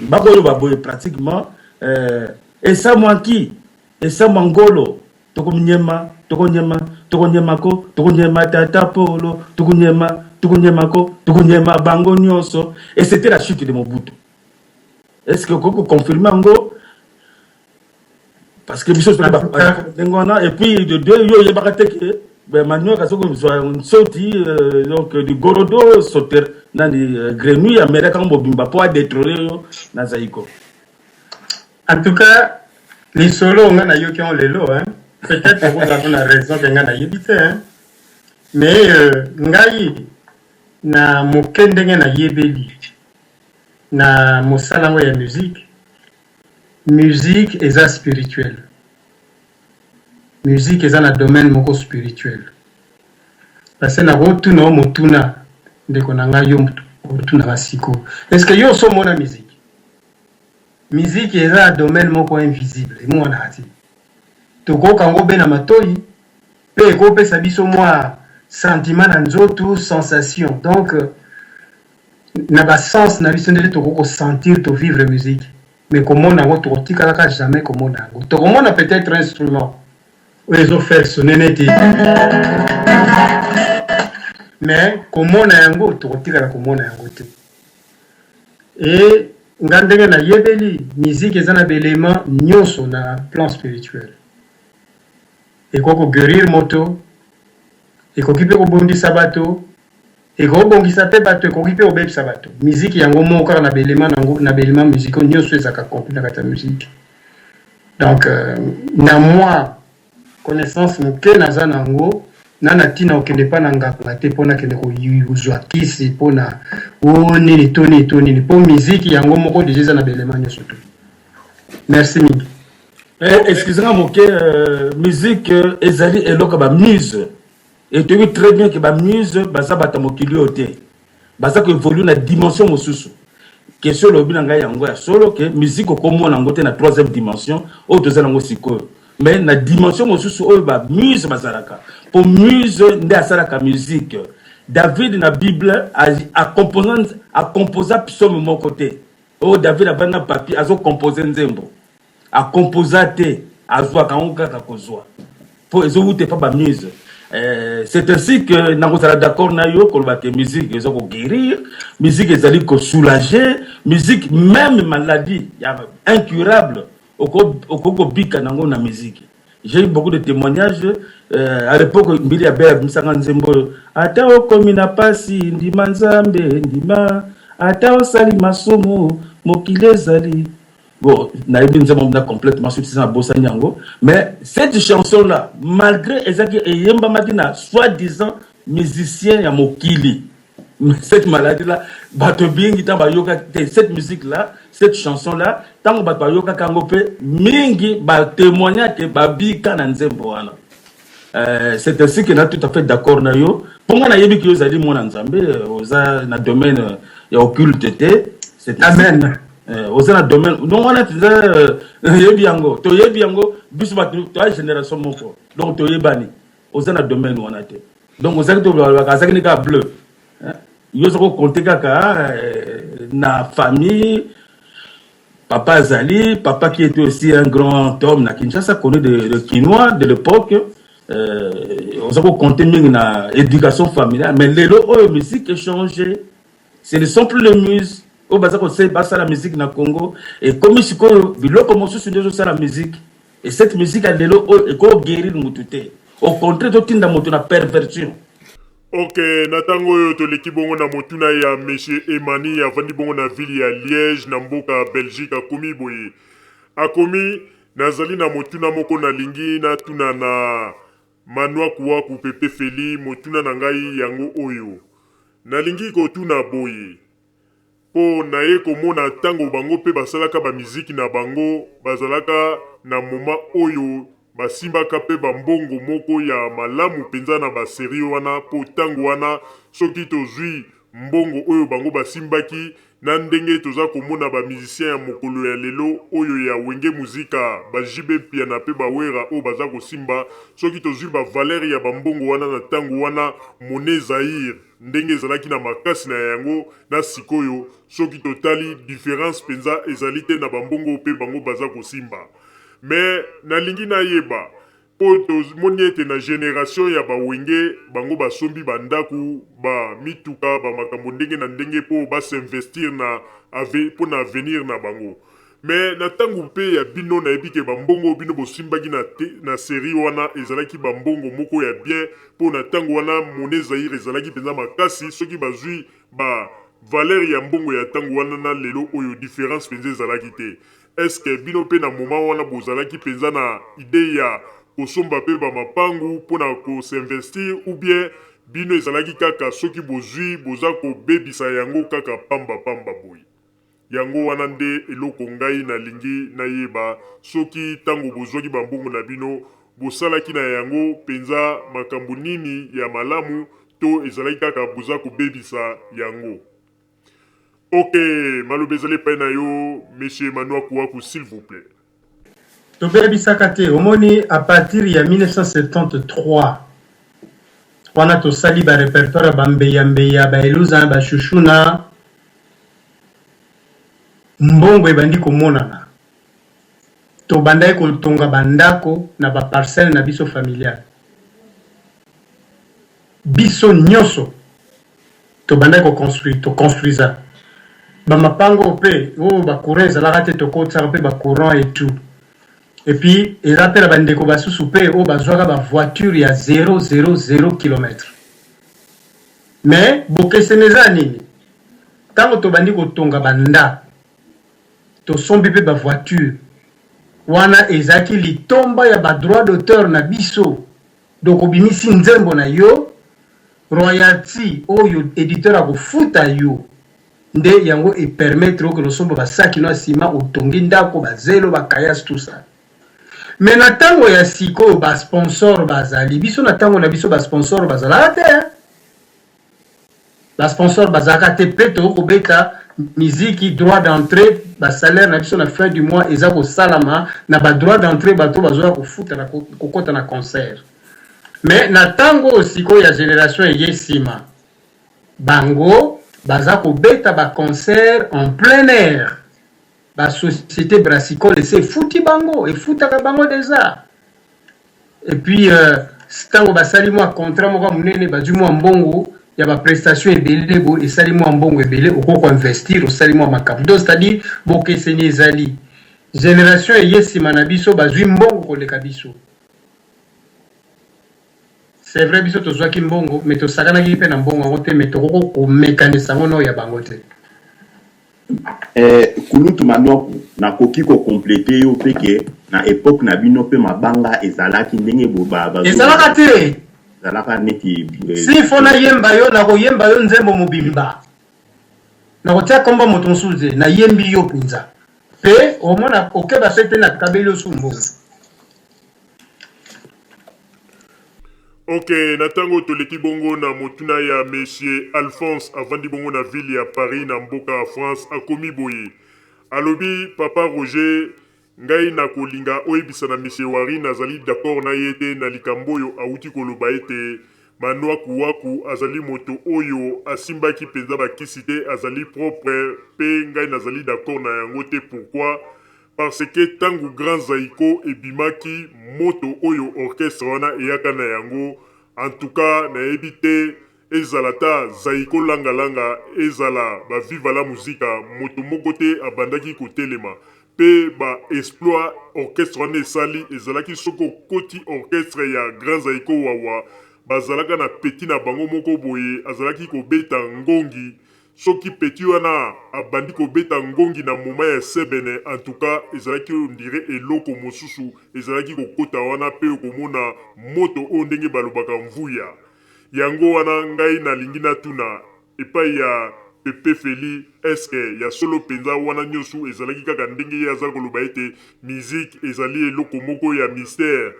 bakoloba boye pratiquement esamwaki esamwa ngolo tokonyema tokonyema tokonyemako tokonyema tata polo tokonyema tokonyemako tokonyema bango nyonso. Et c'était la chute de Mobutu. Est-ce que okoki koconfirme yango? Parce que biso ndenge wana. Et puis de deux, yo oyebaka te ke Manuel azoki kozwa nsoti donc du gorodo sauter nani grenouille amelaka yango mobimba mpo adétrôner yo na Zaiko. En tout cas, lisolo nga nayoki yango lelo, hein. Peut-être okozala na raison ke nga nayebi te, hein. Mais ngai na moke ndenge nayebeli na mosala yango ya musique, musique eza spirituel, musique eza na domaine moko spirituel. Parce que nakotuna yo motuna, ndeko na ngai, yo otunaka sikoyo, est ce que yo osomona musique? Musique eza na domaine moko invisible, emonanaka te. Tokoyoka yango be na matoi mpe ekopesa biso mwa sentiment na nzoto, sensation. Donc na basens na biso nde tokoki kosentir, tovivre musique, mais komona yango tokotikalaka jamais komona yango. Tokomona peut-être instrument oyo ezofaire sonner neti, mais komona yango tokotikala komona yango te. E nga ndenge nayebeli, musique eza na baélément nyonso na plan spirituel. Ekoki koguérir moto, ekoki mpe kobondisa bato, ekoki kobongisa mpe bato, ekoki mpe kobebisa bato. Musique yango moko kaka na baélément nango, na baélément musicaux nyonso ezalaka compris na kati ya musique. Donc na mwa connaissance moke naza nango na ntina okende mpa na nganga te mpo nakende kozwa kisi mpona o nini to nini to nini, mpo musique yango moko déjà eza na baélément nyonso to. Merci mingi. Excusez nga moke, musique ezali eloko ya bamuse et toyebi très bien ke bamuse baza bato ya mokili oyo te, baza koévolue na dimension mosusu. Question olobi na ngai yango ya solo ke musique okomona yango te na troisième dimension oyo toza nango sikoyo, mais na dimension mosusu oyo bamuse bazalaka, mpo muse nde asalaka musique. David na Bible acomposa psaume moko te oyo David avandi na papier azocompose nzembo. Acomposa te, azwaka yango kaka kozwa mpo ezowuta epa bamuse. C'est ainsi que nakozala d'accord na yo koloba ke musique eza koguérir, musique ezali kosoulager, musique même maladie ya incurable okoki kobika nango na musique. J'ai eu beaucoup de témoignages à l'époque. Mbili ya bele abimisaka nzembo oyo: ata okomi na pasi, ndima Nzambe, ndima, ata osali masumu, mokili ezali bon. Nayebi nzembo na complètement soki nabosani yango, mais cette chanson là, malgré ezalaki eyembamaki na soi-disant musicien ya mokili, cette maladie là, bato mingi ntango bayokaki te cette musique là, cette chanson là, ntango bato bayokaki yango mpe mingi batémoignake babika na nzembo wana. C'est ainsi que na tout à fait d'accord na yo, mpo nga nayebi ke yo ozali mwana Nzambe, oza na domaine ya occulte te. Amen. Oza na domaine donc wana mpenza yebi yango, toyebi yango biso bato toya génération moko, donc toyebani. Oza na domaine wana te, donc ozalaki tolobaka azalaki ni kaka bleu, yo oza kocompter kaka na famille. Papa azali papa qui était aussi un grand homme na Kinshasa, connu de Kinois de l'époque. Oza kocompter mingi na éducation familiale, mais lelo oyo musique echangé, ce ne sont plus les muses oyo baza basala musique na Congo. Ekomi sikoyo biloko mosusu nde ezosala musique, et cette musique ya lelo oyo ekoguérir motu te, au contraire totinda moto na perversion. Ok, na ntango oyo toleki bongo na motuna ya monsieur Emani, avandi bongo na ville ya Liège na mboka ya Belgique. Akomi boye, akomi: nazali na motuna moko nalingi natuna na Manuaku Waku Pepe Feli. Motuna na ngai yango oyo nalingi kotuna boye. Po naye komona tango bango pe basalaka ba miziki na bango bazalaka na moment oyo basimbaka pe ba mbongo moko ya malamu penza na ba serie wana po tango wana soki tozui mbongo oyo bango basimbaki na ndenge toza komona ba musiciens ya mokolo ya lelo oyo ya Wenge Musica ba JB Mpiana pe ba Werra oyo baza kosimba soki tozui ba valeur ya ba mbongo wana na tango wana monnaie Zaïre ndenge ezalaki na makasi na yango na sikoyo soki totali difference penza ezali te na ba mbongo oyo pe bango baza kosimba mais nalingi nayeba po tomoni ete na generation ya ba wenge bango basombi ba ndaku ba mituka ba makambo ndenge na ndenge po ba s'investir na po na avenir na bango Mais na tango pe ya bino nayebi ke ba mbongo oyo bino bosimbaki na na serie wana ezalaki ba mbongo moko ya bien po na tango wana monnaie Zaïre ezalaki penza makasi soki bazui ba valeur ya mbongo ya tango wana na lelo oyo difference penza ezalaki te est ce que bino pe na moment wana bozalaki penza na idee ya kosomba pe ba mapangu pona ko s'investir ou bien bino ezalaki kaka soki bozui boza kobebisa yango kaka pamba pamba boye? Yango wana nde eloko ngai nalingi nayeba, soki tango bozwaki bambongo na bino, bosalaki na yango penza makambo nini ya malamu to ezalaki kaka boza kobebisa yango? Ok, maloba ezali epai na yo monsieur Manuaku Waku s'il vous plait. Tobebisaka te, omoni à partir ya 1973 wana tosali ba repertoire ya ba mbeya mbeya, ba eluza, ba shushuna, mbongo ebandi komonana, tobandaki kotonga ba ndako na ba parcelles na biso familiales, biso nionso tobandaki ko construire, to construisa ba mapango oyo pe oyo ba courant ezalaka te, tokotisaka pe ba courant et tout, et puis eza pe na ba ndeko basusu pe oyo bazuaka ba voitures ya zero zero zero kilomètre. Mais bokeseni eza nini? Tango tobandi kotonga ba ndako, tosombi pe ba voitures, wana ezalaki litomba ya ba droits d'auteur na biso. Donc obimisi nzembo na yo, royalty oyo editeur akofuta yo nde yango e permettre okende osomba ba saki no ya ciment, otongi ndako, ba zelo, ba caillasse tout ça. Mais na tango ya sikoyo ba sponsors bazali, biso na tango na biso ba sponsors bazalaka te hein. Ba sponsors bazalaka te pe tokoki kobeta miziki droit d'entree ba salaire na biso na fin du mois eza kosalama na ba droit d'entree bato bazoya kofuta na kokota na concert. Mais na tango oyo sikoyo ya generation eye sima bango baza kobeta ba concert en plein air. Ba societe brassicole esi efuti bango, efutaka bango dejà. Et puis tango basali mua contrat moko ya munene bazui mua mbongo ya ba prestation ebele boye esali mua mbongo ebele okoki ko investir osali mua makambo. Donc c'est à dire bokeseni ezali. Generation eye sima na biso bazui mbongo koleka biso. C'est vrai biso tozwaki mbongo mais tosakanaki pe na mbongo yango te mais tokoki komekanisa yango na oyo ya bango te. Eh kulutu Manuaku nakoki ko completer yo pe ke na epoque na bino pe mabanga ezalaki ndenge bo ba bazo Ezalaka te. Ezalaka neti S'il faut nayemba yo nakoyemba yo nzembo mobimba. Nakotia kombo ya moto mosusu te, nayembi yo penza. Pe omona okeba pe te nakabeli yo su mbongo. Ok, na tango toleki bongo na motuna ya monsieur Alphonse avandi bongo na ville ya Paris na mboka ya France akomi boye alobi papa Roger ngai nakolinga oyebisa na monsieur Wari nazali d'accord na ye te na likambo oyo awuti koloba ete Manuaku Waku azali moto oyo asimbaki penza ba kisi te azali propre pe ngai nazali d'accord na yango te pourquoi Parce que tangu grand zaiko ebimaki moto oyo orchestre wana eyaka na yango en tout cas nayebi te ezala ata zaiko langa langa ezala ba viva la musica moto moko te abandaki kotelema pe ba exploits orchestre wana esali ezalaki soki okoti orchestre ya grand zaiko wawa bazalaka na petit na bango moko boye azalaki kobeta ngongi Soki petit wana abandi kobeta ngongi na moment ya sebene en tout cas ezalaki on dirait eloko mosusu ezalaki kokota wana pe okomona moto oyo ndenge balobaka mvuya. Yango wana ngai nalingi natuna epai ya. Pepe Felly est ce que ya solo penza wana nioso ezalaki kaka ndenge ye aza koloba ete musique ezali eloko moko ya mystère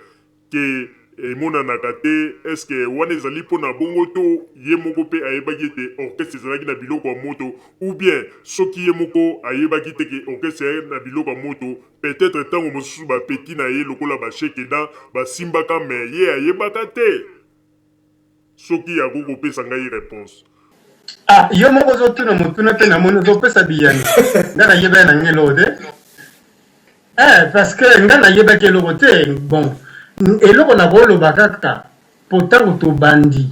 que emonanaka te est ce que wana ezali pona bongo to ye moko pe ayebaki ete orchestre ezalaki na biloko ya moto ou bien soki ye moko ayebaki te que orchestre ezalaki na biloko ya moto peut etre tango mosusu ba petits na ye lokola ba Shekedan basimbaka mais ye ayebaka te? Soki akoki kopesa ngai reponse. Ah, yo moko ozotuna motuna mpe namoni ozopesa biyano. Nga nayebaki na ngai eloko te. Eh, parce que nga nayebaki eloko te. Bon, eloko nakoloba kaka mpo ntango tobandi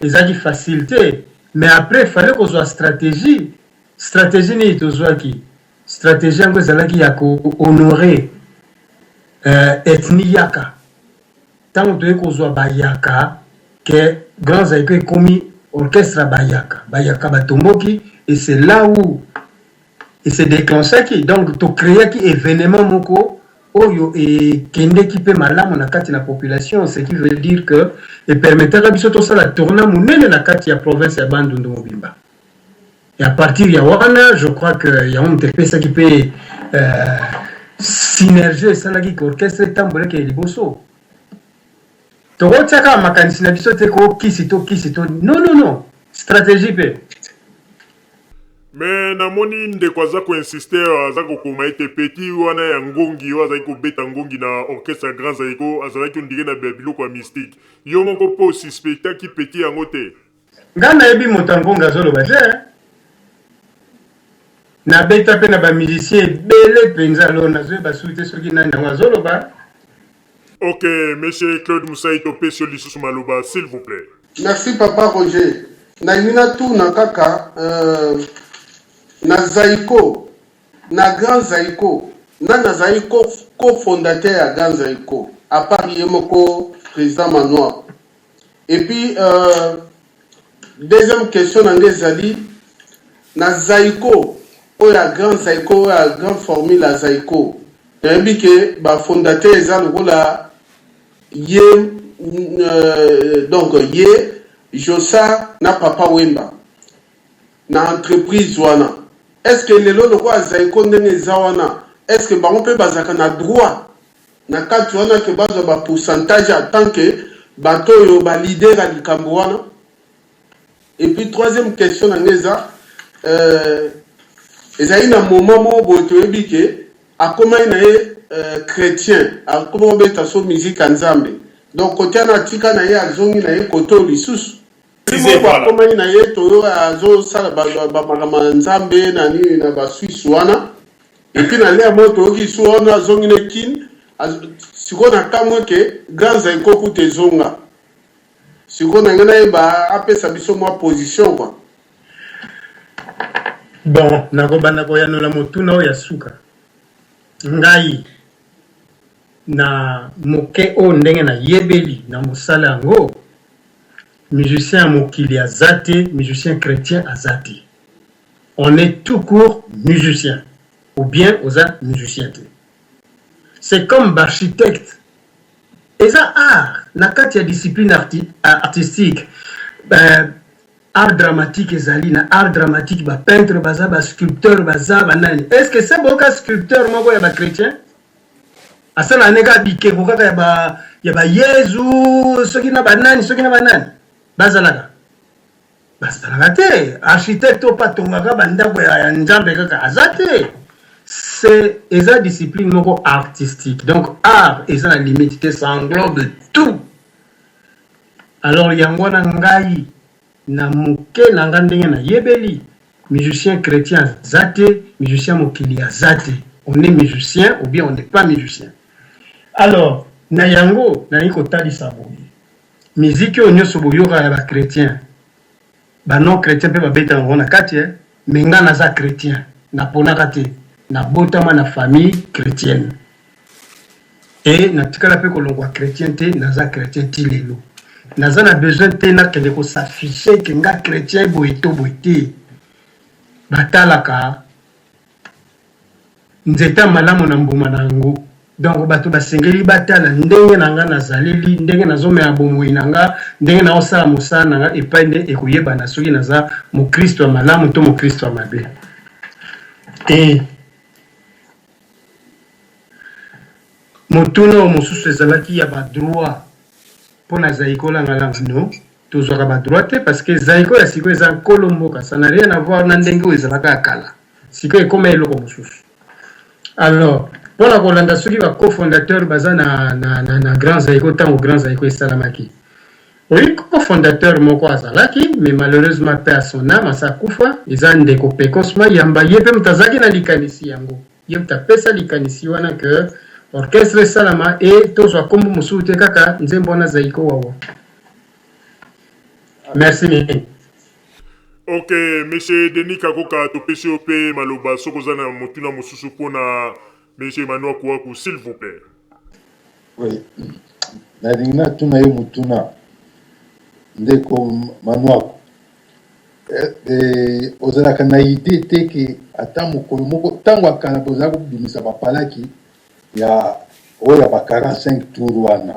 ezalaki facile te, mais après fallait kozwa stratégie. Stratégie nini tozwaki? Stratégie yango ezalaki ya ko honorer euh, ethnie yaka. Tango toye kozua bayaka que Grand Zaiko ekomi orchestre ya bayaka, bayaka batomboki et c'est là où e se declenchaki donc to creaki evenement moko oyo ekendeki pe malamu na kati na population ce qui veut dire que e permettaka biso tosala tournant monene na kati ya province ya Bandundu mobimba. Et à partir ya wana je crois que yango moto epesaki pe euh, synergie esalaki ke orchestre etambola ekende liboso. Tokotia kaka makanisi na biso te ko kisi to kisi to non non non stratégie pe. Mais namoni ndeko aza ko insister aza kokoma ete petit wana ya ngongi oyo azalaki kobeta ngongi na orchestre ya Grand Zaiko azalaki on dirait na biloko ya mystique. Yo moko pe o suspectaki petit yango te? Nga nayebi moto ya ngonga azoloba te hein. Nabeta pe na ba musiciens ebele penza alors nazoyeba susu te soki nani yango azoloba. Ok monsieur Claude Musayi topesi yo lisusu maloba s'il vous plait. Merci papa Roger nalingi natuna kaka euh, na Zaiko na grand Zaiko nani azali co fondateur ya grand Zaiko à part ye moko president Manoir Et puis euh, deuxième question na ngai ezali na Zaiko oyo ya grand Zaiko oyo ya grand formule ya Zaiko nayebi ke ba fondateur eza lokola ye euh, donc ye Jossart na Papa Wemba na entreprise wana est ce que lelo lokola Zaiko ndenge eza wana est ce que bango mpe bazalaka na droit na kati wana que bazwa ba pourcentage en tant que bato oyo ba leader ya likambo wana et puis troisième question na ngai eza euh, ezali na moment moko boye toyebi ke akomaki na ye euh, chrétien akoma kobeta so musique ya nzambe donc kote wana atika na ye azongi na ye kote oyo lisusu moko akomaki na ye toyo azosala bamakambo ya nzambe na nini na basuisse wana epuis na lea moko toyoki su wana azongi na kin sikoyo na kamwe ke grand zaiko kuta ezonga sikoyo na ngai nayeba apesa biso mwa position kua. Bon, nakobanda koyanola motuna oyo ya suka. Ngai na moke oyo ndenge nayebeli na mosala yango, musicien ya mokili aza te, musicien chretien aza te. On est tout court musicien ou bien oza musicien te. C'est comme b'architecte eza art na kati ya discipline arti, artistique euh, art dramatique ezali na art dramatique ba peintre baza ba sculpteur baza ba nani est ce que se boyoka sculpteur moko ya ba chrétien asalaka ne kaka bikeko kaka ya ba ya ba yezu soki na banani soki na banani bazalaka Basalaka te. Architecte oyo pe atongaka ba ndako ya Nzambe kaka aza te. C'est eza discipline moko artistique. Donc art eza na limite te, ça englobe tout. Alors yango wana ngai na moke na nga ndenge nayebeli musicien chretien aza te, musicien mokili aza te. On est musicien ou bien on n'est pas musicien. Alors na yango nalingi kotalisa boye. Musique oyo nioso boyokaka ya ba chretiens, ba non chretiens pe babetaka yango na kati eh, mais nga naza chretien, naponaka te, nabotama na famille chretienne et natikala pe kolongwa chretien te, naza chretien ti lelo. Naza na besoin te nakende ko s'afficher que nga chretien boye to boye te. Batalaka nzete ya malamu na mbuma na yango. Donc bato basengeli batala ndenge na nga nazaleli, ndenge nazomema bomoi na nga, ndenge naosala mosala na nga, epai nde ekoyebana soki naza mokristo ya malamu to mokristo ya mabe. E motuna oyo mosusu ezalaki ya ba droit mpo na Zaiko Langa Langa. Non, tozwaka ba droit te parce que Zaiko ya sikoyo eza nkolo mboka, ça n'a rien à voir na ndenge oyo ezalaka ya kala. Sikoyo ekoma eloko mosusu. Alors, mpo na kolanda soki ba co-fondateur baza na, na, na, na Grand Zaiko ntango Grand Zaiko esalamaki. Oui, co-fondateur moko azalaki, mais malheureusement paix à son âme, asa akufa, eza ndeko Pecos Mayamba, ye mpe moto azalaki na likanisi yango. Ye moto apesa likanisi wana que orchestre esalama et tozwa kombo mosusu te kaka nzembo wana Zaiko Wawa. Merci mingi. Ok, monsieur Denis Kakoka, topesi yo mpe maloba soki oza na motuna mosusu mpo na monsieur Manuaku Waku, s'il vous plaît. Oui. Nalingi natuna ye motuna ndeko Manuaku. Eh, eh, ozalaka na idee te ke ata mokolo moko ntango ya kala bozala kobimisa bapalaki ya oyo ya ba 45 tour wana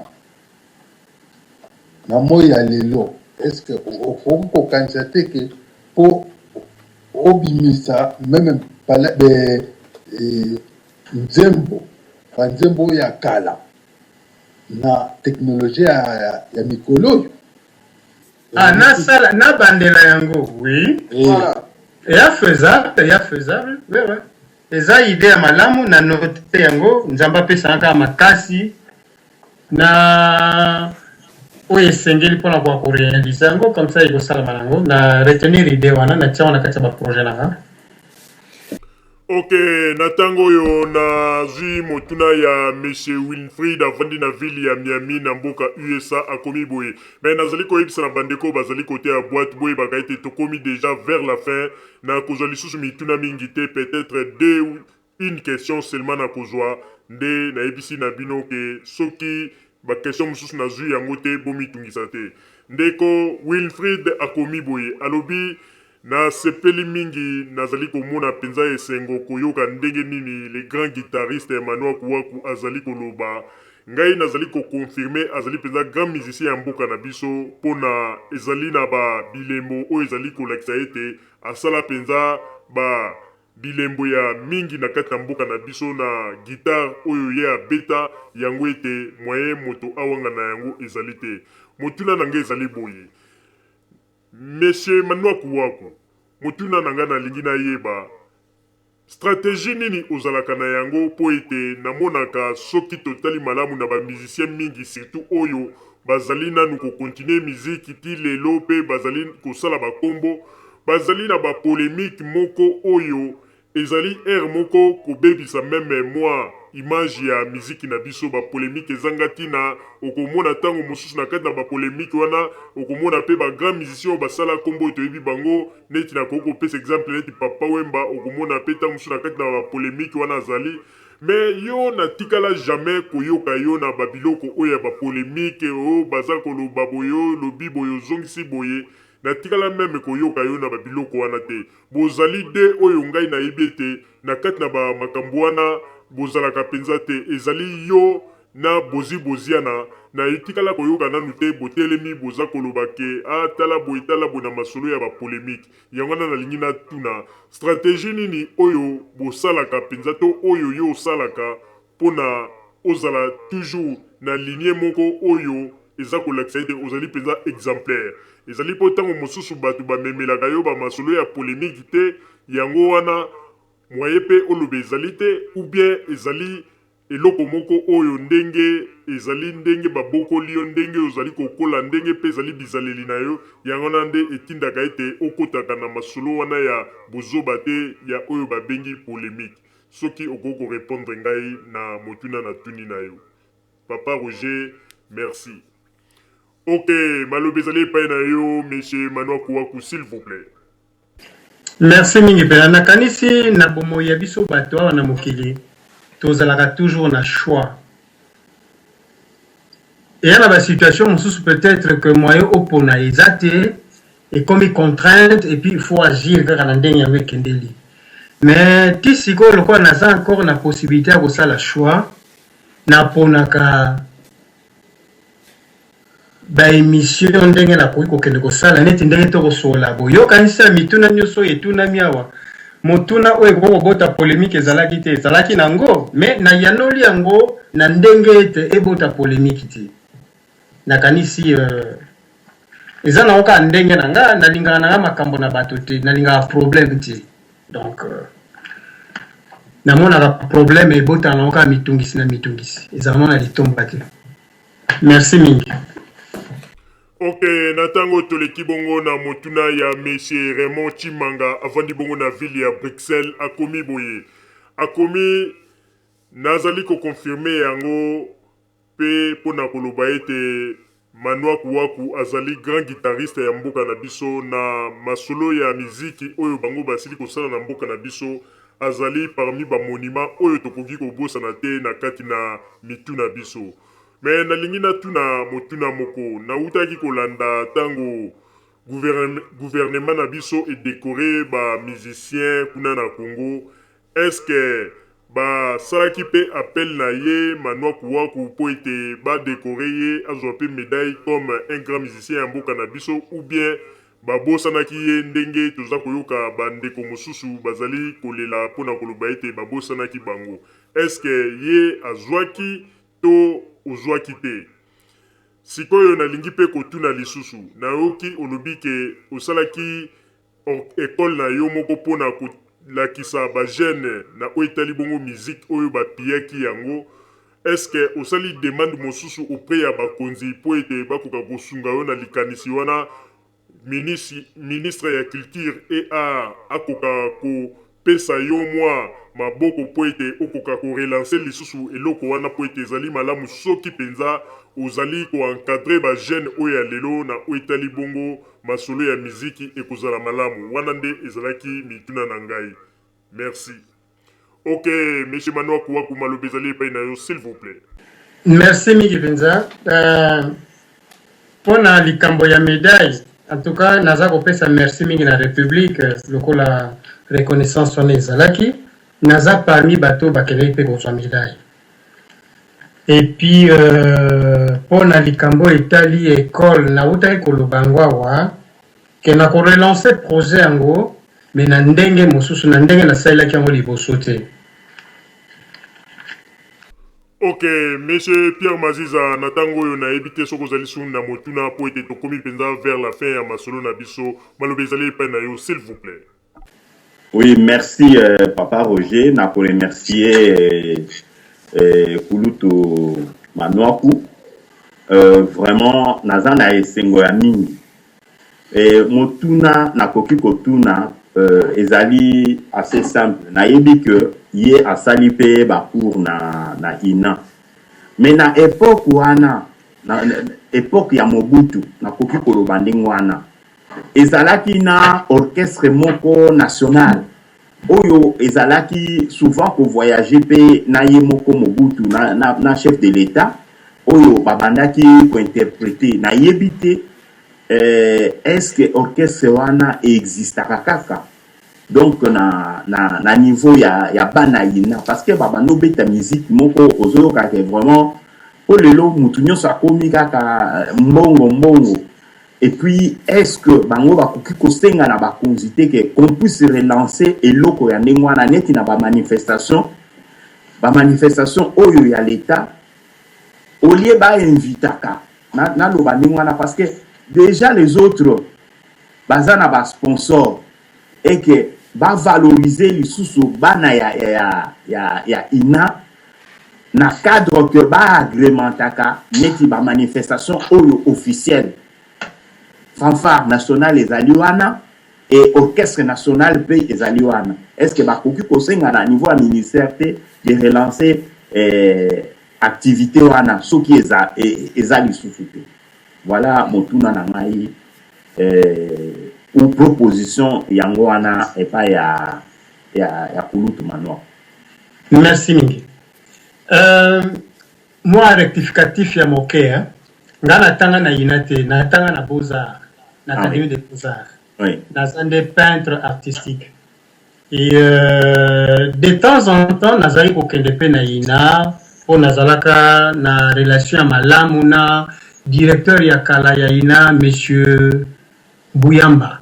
Na moi ya lelo, est ce que okoki kokanisa te que po obimisa meme nzembo, ba nzembo oyo ya kala na technologie ya mikolo oyo? Ah, nasala, nabandela yango, oui. Voilà. Eya faisable, eya faisable, oui, oui. Eza idee ya malamu, na note yango, Nzambe apesa nga kaka makasi na oyo esengeli mpona koka ko realiser yango comme ça ekosalama nango na retenir idee wana na tia yango na kati ya ba projet na nga. Ok, na ntango oyo nazwi motuna ya Monsieur Winfried avandi na ville ya Miami na mboka USA akomi boye. Mais nazali koyebisa na bandeko oyo bazali kote ya boîte boyebaka ete tokomi dejà vers la fin na kozwa lisusu mituna mingi te peut-etre deux ou Une question seulement na kozua nde nayebisi na bino ke soki ba question mosusu nazui yango te bomitungisa te. Ndeko Wilfried akomi boye alobi, Nasepeli mingi nazali komona penza esengo koyoka ndenge nini le grand guitariste Manuaku Waku azali koloba. Ngai nazali ko confirmer azali penza grand musicien ya mboka na biso pona ezali na ba bilembo oyo ezali kolakisa ete asala penza ba Bilembo ya mingi na kati ya mboka na biso na guitare oyo ye abeta yango ete moyen moto awangana yango ezali te. Motuna na nga ezali boye, Monsieur Manuaku Waku, motuna na nga nalingi nayeba strategie nini ozalaka na yango mpo ete namonaka soki totali malamu na ba musiciens mingi surtout oyo bazali nanu ko continuer miziki ti lelo mpe bazali kosala ba kombo Bazali na ba polemique moko oyo ezali heure moko kobebisa meme mua image ya miziki na biso, ba polemique ezanga tina, okomona tango mosusu na kati na ba polemique wana okomona pe ba grand musiciens oyo basala kombo oyo toyebi bango neti nakoki kopesa exemple neti Papa Wemba okomona pe tango mosusu na kati na ba polemique wana azali mais yo natikala jamais koyoka yo na ba biloko oyo ya ba polemique oh baza koloba boye olobi boye ozongisi boye Natikala meme koyoka yo na ba biloko wana te. Bozali de oyo ngai nayebi ete na kati na ba makambo wana bozalaka penza te. Ezali yo na Bozi Boziana. Natikala koyoka nanu te botelemi boza koloba ke ah tala boye tala boye na masolo ya ba polemique. Yango wana nalingi natuna strategie nini oyo bosalaka penza to oyo yo osalaka pona ozala toujours na lignee moko oyo eza kolakisa ete ozali penza exemplaire. Ezali po tango mosusu batu bamemelaka yo ba masolo ya polemique te, yango wana moyen pe oloba ezali te ou bien ezali eloko moko oyo ndenge ezali ndenge babokoli yo, ndenge ozali kokola, ndenge pe ezali bizaleli na yo, yango wana nde etindaka ete okotaka na masolo wana ya bozoba te ya oyo babengi polemique. Soki okoki ko repondre ngai na motuna na tuni na yo. Papa Roger merci. Ok maloba ezali epai na yo monsieur Manuaku Waku s'il vous plait. Merci mingi pena. Nakanisi na bomoi ya biso bato awa na mokili tozalaka toujours na choix. Eya na ba situation mosusu peut-etre que moyen opona eza te, ekomi contrainte et puis il faut agir kaka na ndenge yango ekendeli. Mais ti sikoyo lokola naza encore na possibilite ya kosala choix, Naponaka ba emission ndenge nakoki kokende kosala neti ndenge tokosolola boye. Yokanisi na mituna nyonso oyo etunami awa, motuna oyo ekoki kobota polemique ezalaki te, ezalaki na ngo mais nayanoli yango na ndenge ete ebota polemique te. Nakanisi euh, eza nango kaka ndenge na nga, nalingaka na nga makambo na bato te, nalingaka problème te. Donc euh, namonaka problème ebotaka nango kaka mitungisi na mitungisi, ezalaka na litomba te. Merci mingi. Ok, na ntango toleki bongo na motuna ya Monsieur Raymond Tshimanga, avandi bongo na ville ya Bruxelles, akomi boye, akomi nazali ko confirmer yango Mpe mpo na koloba ete Manuaku Waku azali grand guitariste ya mboka na biso na masolo ya miziki oyo bango basili kosala na mboka na biso, azali parmi ba monuments oyo tokoki kobosana te na kati na mitu na biso. Mais nalingi natuna motuna moko, nawutaki kolanda tango gouvernement na biso e decorer ba musiciens kuna na Congo, Est-ce que ba salaki pe appel na ye Manuaku Waku po ete ba decorer ye azua pe medaille comme un grand musicien ya mboka na biso ou bien ba bosanaki ye ndenge toza koyoka ba ndeko mosusu bazali kolela pona koloba ete ba bosanaki bango? Est-ce que ye azuaki to ozuaki te? Sikoyo nalingi pe kotuna lisusu, nayoki olobi ke osalaki Ecole na yo moko pona kolakisa ba jeunes na oyo etali bongo musique oyo ba pillaki yango, est ce que osali demande mosusu auprès ya bakonzi po ete bakoka kosunga yo na likanisi wana, ministre ya culture et art akoka kopesa yo mua maboko po ete okoka ko relancer lisusu eloko wana po ete ezali malamu soki penza ozali ko encadrer ba jeunes oyo ya lelo na oyo etali bongo Masolo ya miziki ekozala malamu. Wana nde ezalaki mituna na ngai. Merci. Ok, Monsieur Manuaku Waku, maloba ezali epai na yo, s'il vous plait. Merci mingi penza euh, mpo na likambo ya medaille. En tout cas naza kopesa merci mingi na Republique lokola reconnaissance wana ezalaki. Naza parmi bato bakendaki mpe kozwa medaille. Et puis euh, mpo na likambo etali ecole nawutaki koloba yango awa ke na ko relancer projet yango mais na ndenge mosusu, na ndenge nasalelaki yango liboso te. Ok, Monsieur Pierre Maziza, na tango oyo nayebi te soki ozali sous na motuna mpo ete tokomi mpenza vers la fin ya masolo na biso. Maloba ezali epai na yo, s'il vous plait. Oui, merci euh, papa Roger, na ko remercier euh, euh, Kulutu Manuaku. Euh, vraiment naza na esengo ya mingi. Et motuna nakoki kotuna euh, ezali assez simple. Nayebi que ye asali pe ba cours na na INA. Mais na époque wana, na, na époque ya Mobutu, nakoki koloba ndenge wana. Ezalaki na orchestre moko national oyo ezalaki souvent ko voyager pe na ye moko Mobutu na, na, na chef de l'Etat oyo babandaki ko interpreter. Nayebi te eh, est-ce que orchestre wana e existaka kaka? Donc na, na, na niveau ya, ya bana INA parce que babanda obeta musique moko ozoyoka ke vraiment po lelo mutu nyonso akomi kaka mbongo mbongo. Et puis est ce que bango bakoki kosenga na bakonzi te que qu'on puisse relancer eloko ya ndenge wana neti na ba manifestations, ba manifestations oyo ya l'etat au lieu ba invitaka naloba ndenge wana parce que dejà les autres baza na ba sponsors et que ba valoriser lisusu bana ya, ya, ya, ya INA na cadre que ba agrementaka neti ba manifestations oyo officielles. Fanfare nationale ezali wana et orchestre national pe ezali wana. Est-ce que bakoki kosenga na niveau ya ministère te de relancer eh, activité wana soki eza, eza lisusu te? Voilà motuna na ngai eh, ou proposition yango wana epai ya, ya, ya kulutu Manoa. Merci mingi. Euh, mwa rectificatif ya moke hein. Nga natanga na INA te, natanga na Beaux-Arts, na ah, Académie oui. des Beaux-Arts. Oui. Naza nde peintre artistique. Et euh, de temps en temps nazali kokende mpe na INA. mpo nazalaka na relation ya malamu na directeur ya kala ya ina monsieur Mbuyamba.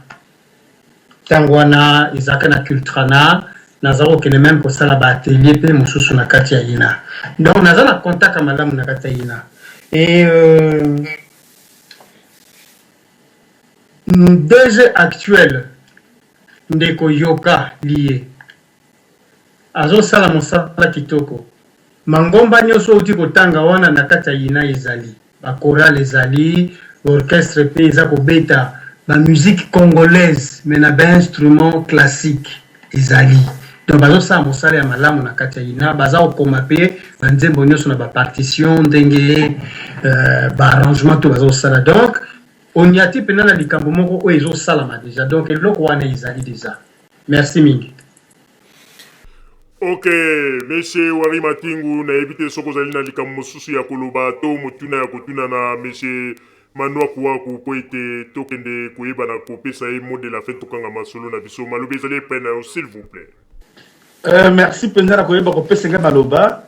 Tango wana ezalaka na Cultrana, naza kokende meme kosala ba atelier pe mosusu na kati ya ina. Donc naza na contact ya malamu na kati ya ina. Et euh, DG actuel ndeko Yoka Liye azosala mosala kitoko. Mangomba nioso owuti kotanga wana na kati ya ina ezali. Ba chorale ezali, ba orchestre pe eza kobeta ba musique congolaise mais na ba instruments classique ezali. Donc bazo sala mosala ya malamu na kati ya ina, baza kokoma pe ba nzembo nioso na ba partition ndenge ba arrangement tout baza kosala. Donc oniati pena na likambo moko oyo ezo salama dejà. Donc eloko wana ezali dejà. Merci mingi. Ok, monsieur Wari Matingu, nayebi te soki ozali na likambo mosusu ya koloba to motuna ya kotuna na monsieur Manuaku Waku mpo ete tokende koyebana kopesa ye mot de la fin tokanga masolo na biso. Maloba ezali epai na yo, s'il vous plait. Euh, merci mpenza na koyeba kopesa ngai maloba.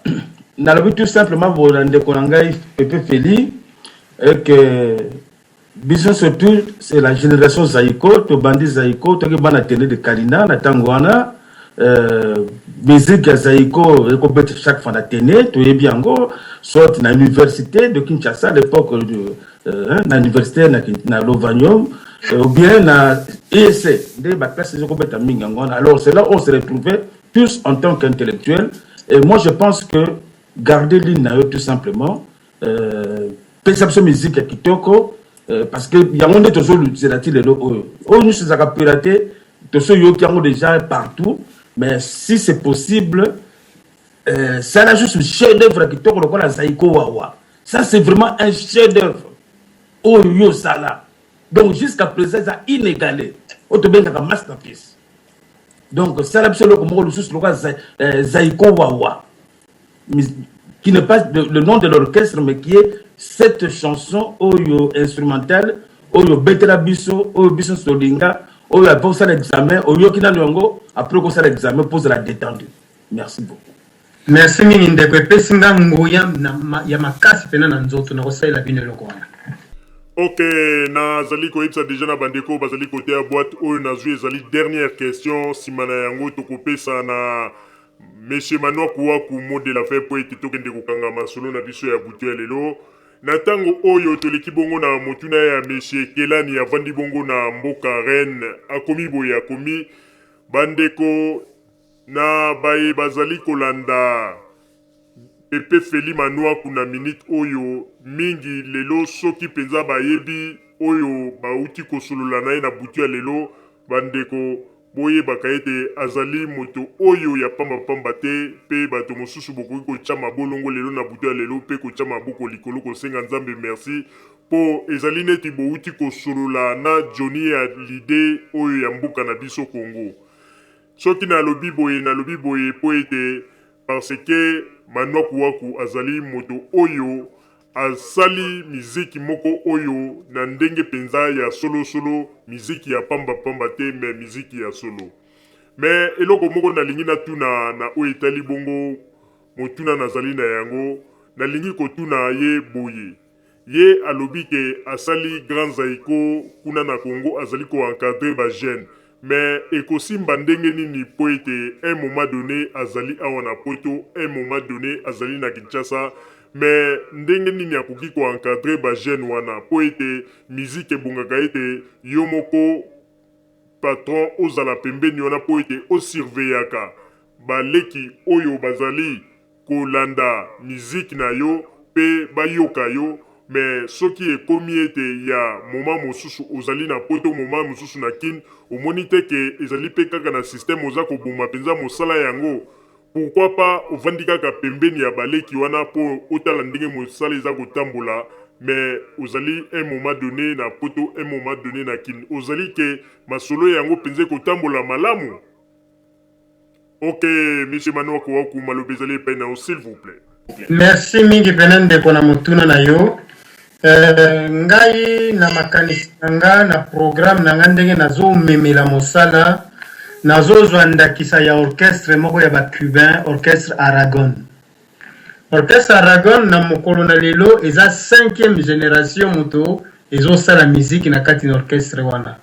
Nalobi tout simplement boye na ndeko na ngai Pepe Feli et que Biso surtout c'est la generation Zaiko, tobandi Zaiko, toki bana tele de Kalina na tango wana euh, musique ya Zaiko ekobeta chaque fois na tene, toyebi yango soit na université de Kinshasa à l'époque euh, na université na, na Lovanium euh, ou bien na ESC nde ba classe ezokobeta mingi yango wana. Alors c'est là où on se retrouvait tous en tant qu'intellectuels et moi je pense que garder l'île na yo tout simplement Euh, pesa biso musique ya kitoko euh, parce que yango nde tozoluzela ti lelo oyo oyo nyonso ezalaka pirate tosoyoki yango déjà partout mais si c'est possible euh, sala juste chef d'œuvre ya kitoko lokola zaiko wawa ça c'est vraiment un chef d'œuvre oyo yo osala donc jusqu'à présent eza inégalé oyo tobengaka masterpiece donc sala biso eloko moko lisusu lokola zaiko wawa qui n'est pas le nom de l'orchestre mais qui est cette chanson oyo instrumentale oyo betela biso oyo biso tolinga oyo avant osala examen oyoki nano yango après okosala examen mpo ozala détendu. Merci beaucoup. Merci mingi ndeko, epesi nga nguya ya makasi pena na nzoto, nakosalela bino eloko wana. Ok, nazali koyebisa deja na bandeko bazali kote ya boîte oyo nazwi ezali dernière question, nsima na yango tokopesa na Monsieur Manuaku Waku mot de la fin mpo ete tokende kokanga masolo na biso ya butu ya lelo. Na tango oyo toleki bongo na motuna ya Monsieur Kelani avandi bongo na mboka Rennes akomi boye akomi bandeko na baye bazali kolanda Pepe Felly Manuaku na minute oyo mingi lelo soki penza bayebi oyo bawuti kosolola na ye na butu ya lelo bandeko Boyebaka ete azali moto oyo ya pamba-pamba te, mpe bato mosusu bokoki kotia mabolongo lelo na butu ya lelo mpe kotia maboko likolo kosenga Nzambe merci, mpo ezali neti bowuti kosolola na Johnny Hallyday oyo ya mboka na biso Congo. Soki nalobi boye, nalobi boye mpo ete parce que Manuaku Waku azali moto oyo Asali miziki moko oyo na ndenge penza ya solo solo, miziki ya pamba pamba te mais miziki ya solo. Mais eloko moko nalingi natuna na oyo etali bongo motuna nazali na yango, nalingi kotuna ye boye, ye alobi ke asali Grand Zaiko kuna na Congo azali ko encadrer ba jeunes mais ekosimba ndenge nini po ete un moment donne azali awa na poto, un moment donne azali na Kinshasa Mais ndenge nini akoki ko encadrer ba jeunes wana po ete musique ebongaka ete yo moko patron ozala pembeni wana po ete o surveillaka ba leki oyo bazali kolanda musique na yo pe bayoka yo mais soki ekomi ete ya moment mosusu ozali na poto moment mosusu na kin omoni te ke ezali pe kaka na système oza koboma penza mosala yango Pourquoi pas ovandi kaka pembeni ya ba leki wana po otala ndenge mosala eza kotambola mais ozali un moment donne na poto un moment donne na kin ozali ke masolo yango penza ekotambola malamu? Ok monsieur Manuaku Waku maloba ezali epai na yo s'il vous plait. Merci mingi pena ndeko na motuna na yo. Euh, ngai na makanisi na nga na programme na nga ndenge nazomemela mosala nazozwa ndakisa ya orchestre moko ya ba cubain orchestre Aragon. Orchestre Aragon na mokolo na lelo eza cinquième generation moto ezo sala musique na kati na orchestre wana.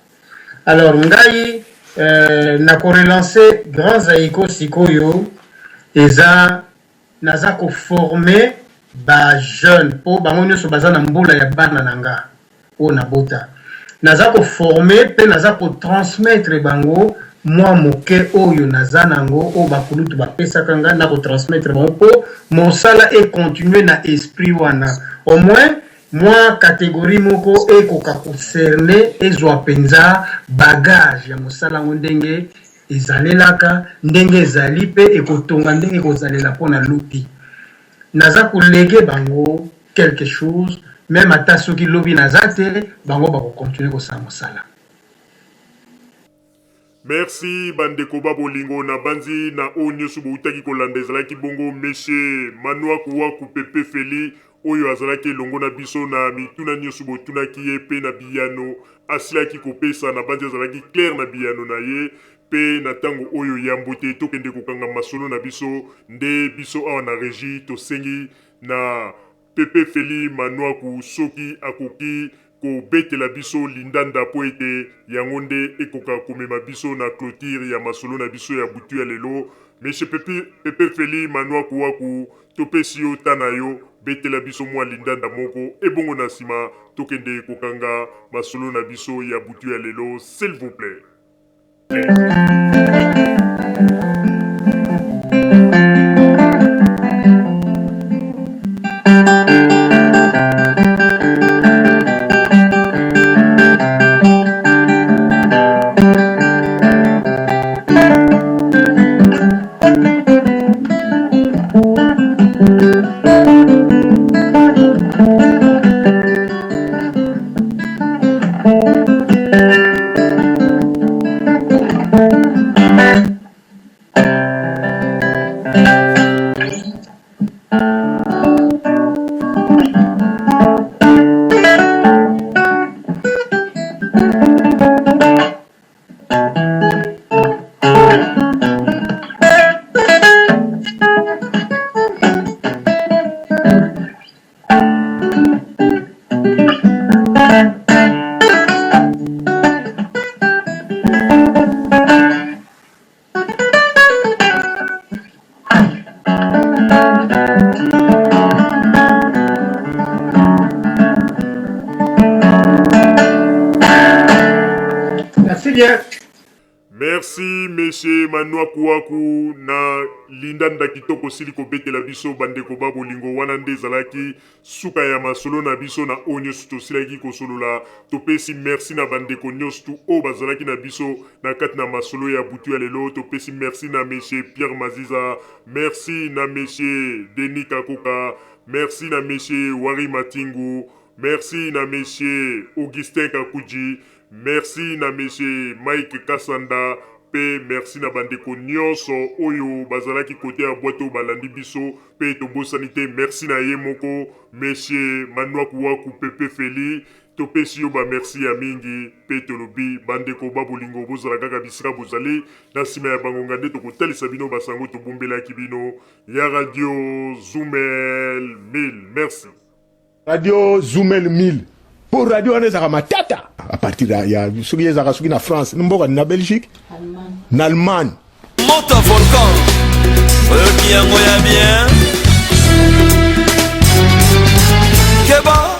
Alors ngai euh, na ko relancer Grand Zaiko sikoyo eza naza ko former ba jeunes po bango nionso baza na mbula ya bana na nga oyo na bota. Naza ko former pe naza ko transmettre bango mua moke oyo naza nango oyo ba kulutu ba pesaka nga na ko transmettre bango po mosala e continuer na esprit wana au moins mua categorie moko ekoka ko cerner ezua penza bagage ya mosala yango ndenge ezalelaka, ndenge ezali pe ekotonga ndenge ekozalela po na lobi. Naza ko leguer bango quelque chose meme ata soki lobi naza te bango bako continuer kosala mosala. Merci ba ndeko ba bolingo na banzi na oyo nioso bowutaki kolanda ezalaki bongo monsieur Manuaku Waku Pepe Felly oyo azalaki elongo na biso na mituna nioso botunaki ye pe na biyano asilaki kopesa na banzi azalaki clair na biyano na ye pe na tango oyo yambo te tokende kokanga masolo na biso nde biso awa na regie tosengi na Pepe Felly Manuaku soki akoki kobetela biso lindanda mpo ete yango nde ekoka komema biso na cloture ya masolo na biso ya butu ya lelo. Monsieur Pepe, Pepe Felly Manuaku Waku, topesi yo temps na yo, betela biso mua lindanda moko ebongo na sima tokende kokanga masolo na biso ya butu ya lelo s'il vous plait. Merci bien. Merci monsieur Manuakuaku na lindanda kitoko osili kobetela biso bandeko ba bolingo wana nde ezalaki suka ya masolo na biso na oyo nionso tosilaki kosolola topesi merci na bandeko nionso tu oyo bazalaki na biso na kati na masolo ya butu ya lelo topesi merci na monsieur Pierre Maziza merci na monsieur Denis Kakoka merci na monsieur Wari Matingu merci na monsieur Augustin Kakudji Merci na monsieur Mike Kasanda pe merci na bandeko nionso oyo bazalaki cote ya boite oyo balandi biso pe tobosani te merci na ye moko monsieur Manuaku Waku Pepe Felly topesi yo ba merci ya mingi pe tolobi bandeko ba bolingo bozala kaka bisika bozali na sima ya bangonga nde tokotalisa bino ba sango tobombelaki bino ya radio Zumel 1000 merci. Radio Zumel 1000 po radio wana ezalaka matata à partir ya, ya soki ezalaka soki na France mboka na Belgique na Allemagne moto volcan oyoki yango ya bien keba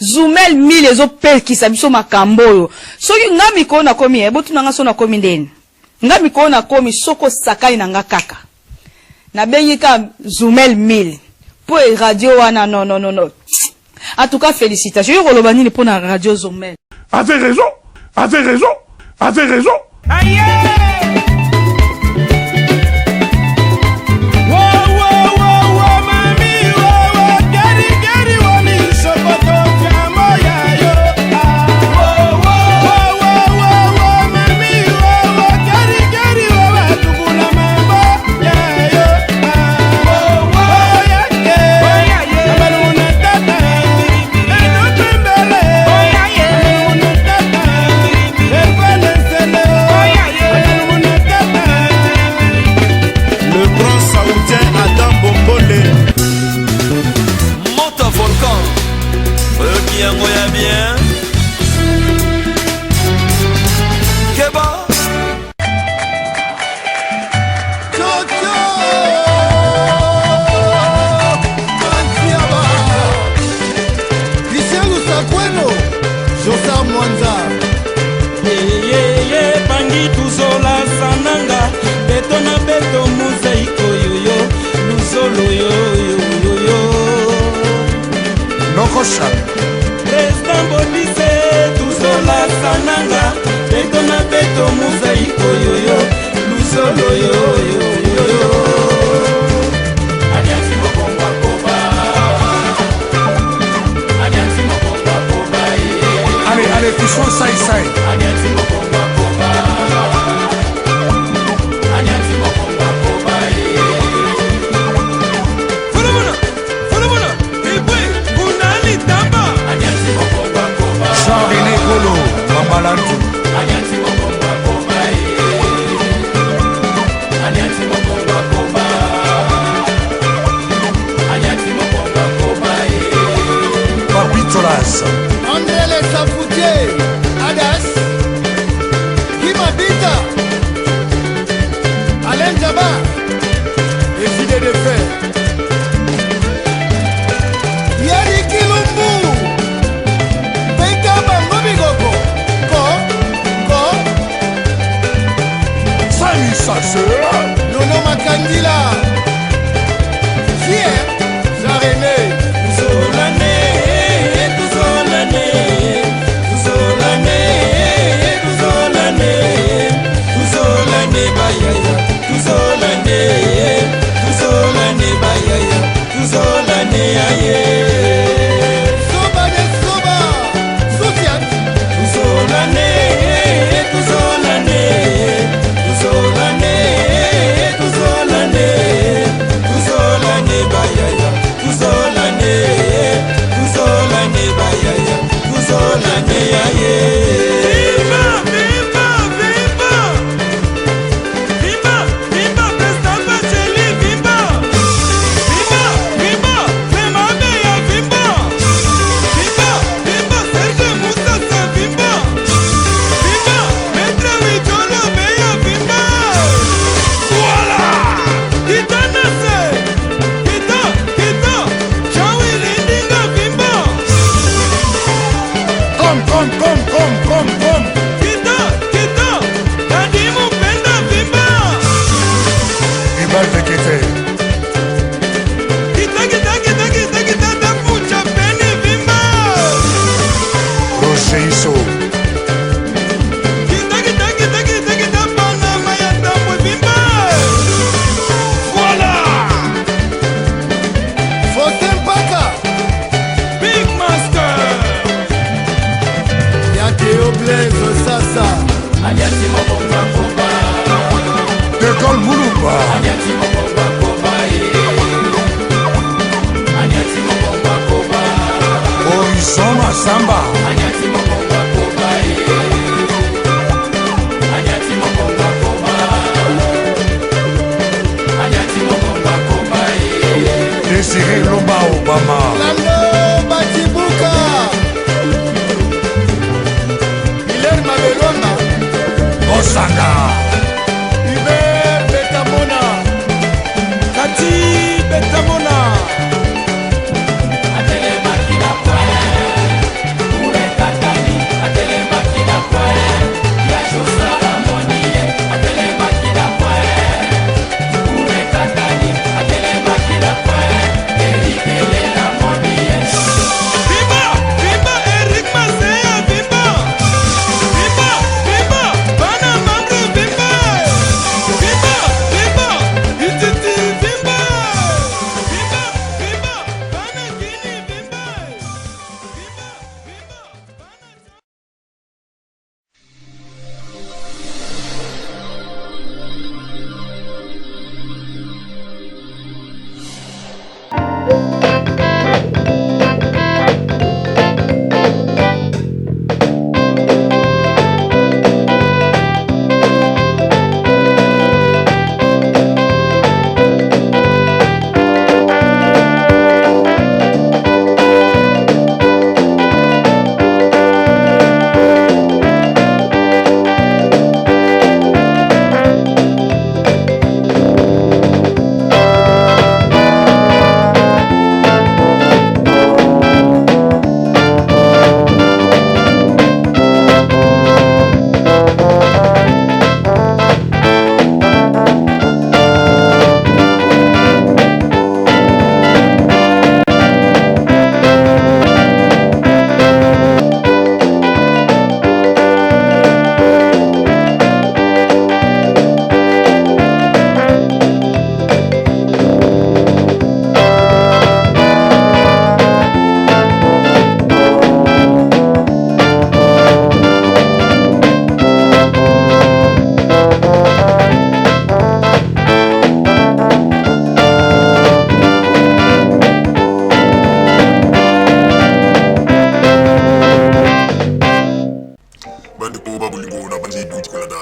Zumel 1000 ezopekisa biso makambo oyo soki nga mikolo nakomi eh, botuna nga so nakomi ndeni nga mikolo nakomi soki osakani na nga kaka nabengi ka Zumel 1000 po e radio wana non non non non en tout cas félicitations yo koloba nini pona radio Zumel Avait raison, avait raison, avait raison. Aïe! Wow! Kakweno Josar Mwanza. Eyeye pangi tuzola sananga beto na beto mozaiko yoyo luzolo yoyoyoyo Nokosha President Bodise tuzola sananga beto na beto mozaiko yoyo luzolo yoyoyoyo. Allez, allez, touchons sai sai. Jean-René Kolo, Mambalantu. Papi Tolas. André Le Safoutier, Adas, Kimabita, Alain Djaba, et Fidèle de Fer. Yeri Kilumbu, Beka Bango Bigoko, Ko, Ko, Sami Sasseur. Nono Makandila, Fier, Jean-René, Tuzolane, tuzolane, tuzolane, tuzolane, tuzolane bayaya, tuzolane, tuzolane bayaya, tuzolane aye. Soba de Soba, Soutiat, Tuzolane, tuzolane, tuzolane, tuzolane, tuzolane bayaya, tuzolane, tuzolane bayaya, tuzolane aye. Viva, viva, viva! Viva, viva, President Bacheli, viva! Viva, viva, Clément Beya, viva! Viva, viva, Serge Moussassa, viva! Viva, Maître Wijolo Beya, viva! Voilà! Kita Nase! Kita, kita, Jean-Willy Ndinga, viva! Comme, comme, comme, comme, comme, comme. Kita, kita, Dadi Mupenda, viva! Ibal Vekete. Kita, kita, kita, kita, kita, Dafucha Pene, viva! Roger Isso. Kita, kita, kita, kita, kita, Panama ya Tambwe, viva! Voilà! Faustin Paka, Big Master! Yakeo Blaise Sasa, De Gaulle Moulumba. Horizon Massamba. Désiré Lomba Obama. Lando Batibuka, Hilaire Mabelonga, Osanga. Hubert Betamona,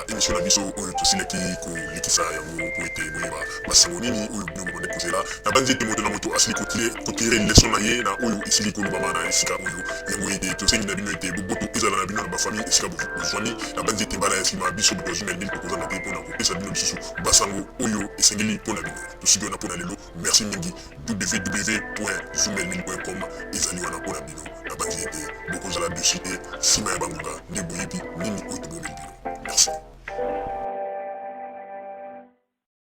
emission na biso oyo tosilaki kolekisa yango mpo ete boyeba basango nini oyo bino bobandaki kozela. Nabanzi ete moto na moto asili kotire leson na ye na oyo esili kolobama na esika oyo. Yango ete tosengi na bino ete boboto ezala na bino na bafamille esika bozwami. Nabanzi ete mbala ya nsima biso bato ya Zumel 1000 tokozanga te mpo na kopesa bino lisusu basango oyo esengeli mpo na bino. Tosuki wana mpo na lelo. Merci mingi. www.zumel1000.com ezali wana mpo na bino. Nabanzi ete bokozala dessus te nsima ya bangonga nde boyebi nini oyo tobombeli bino. Merci.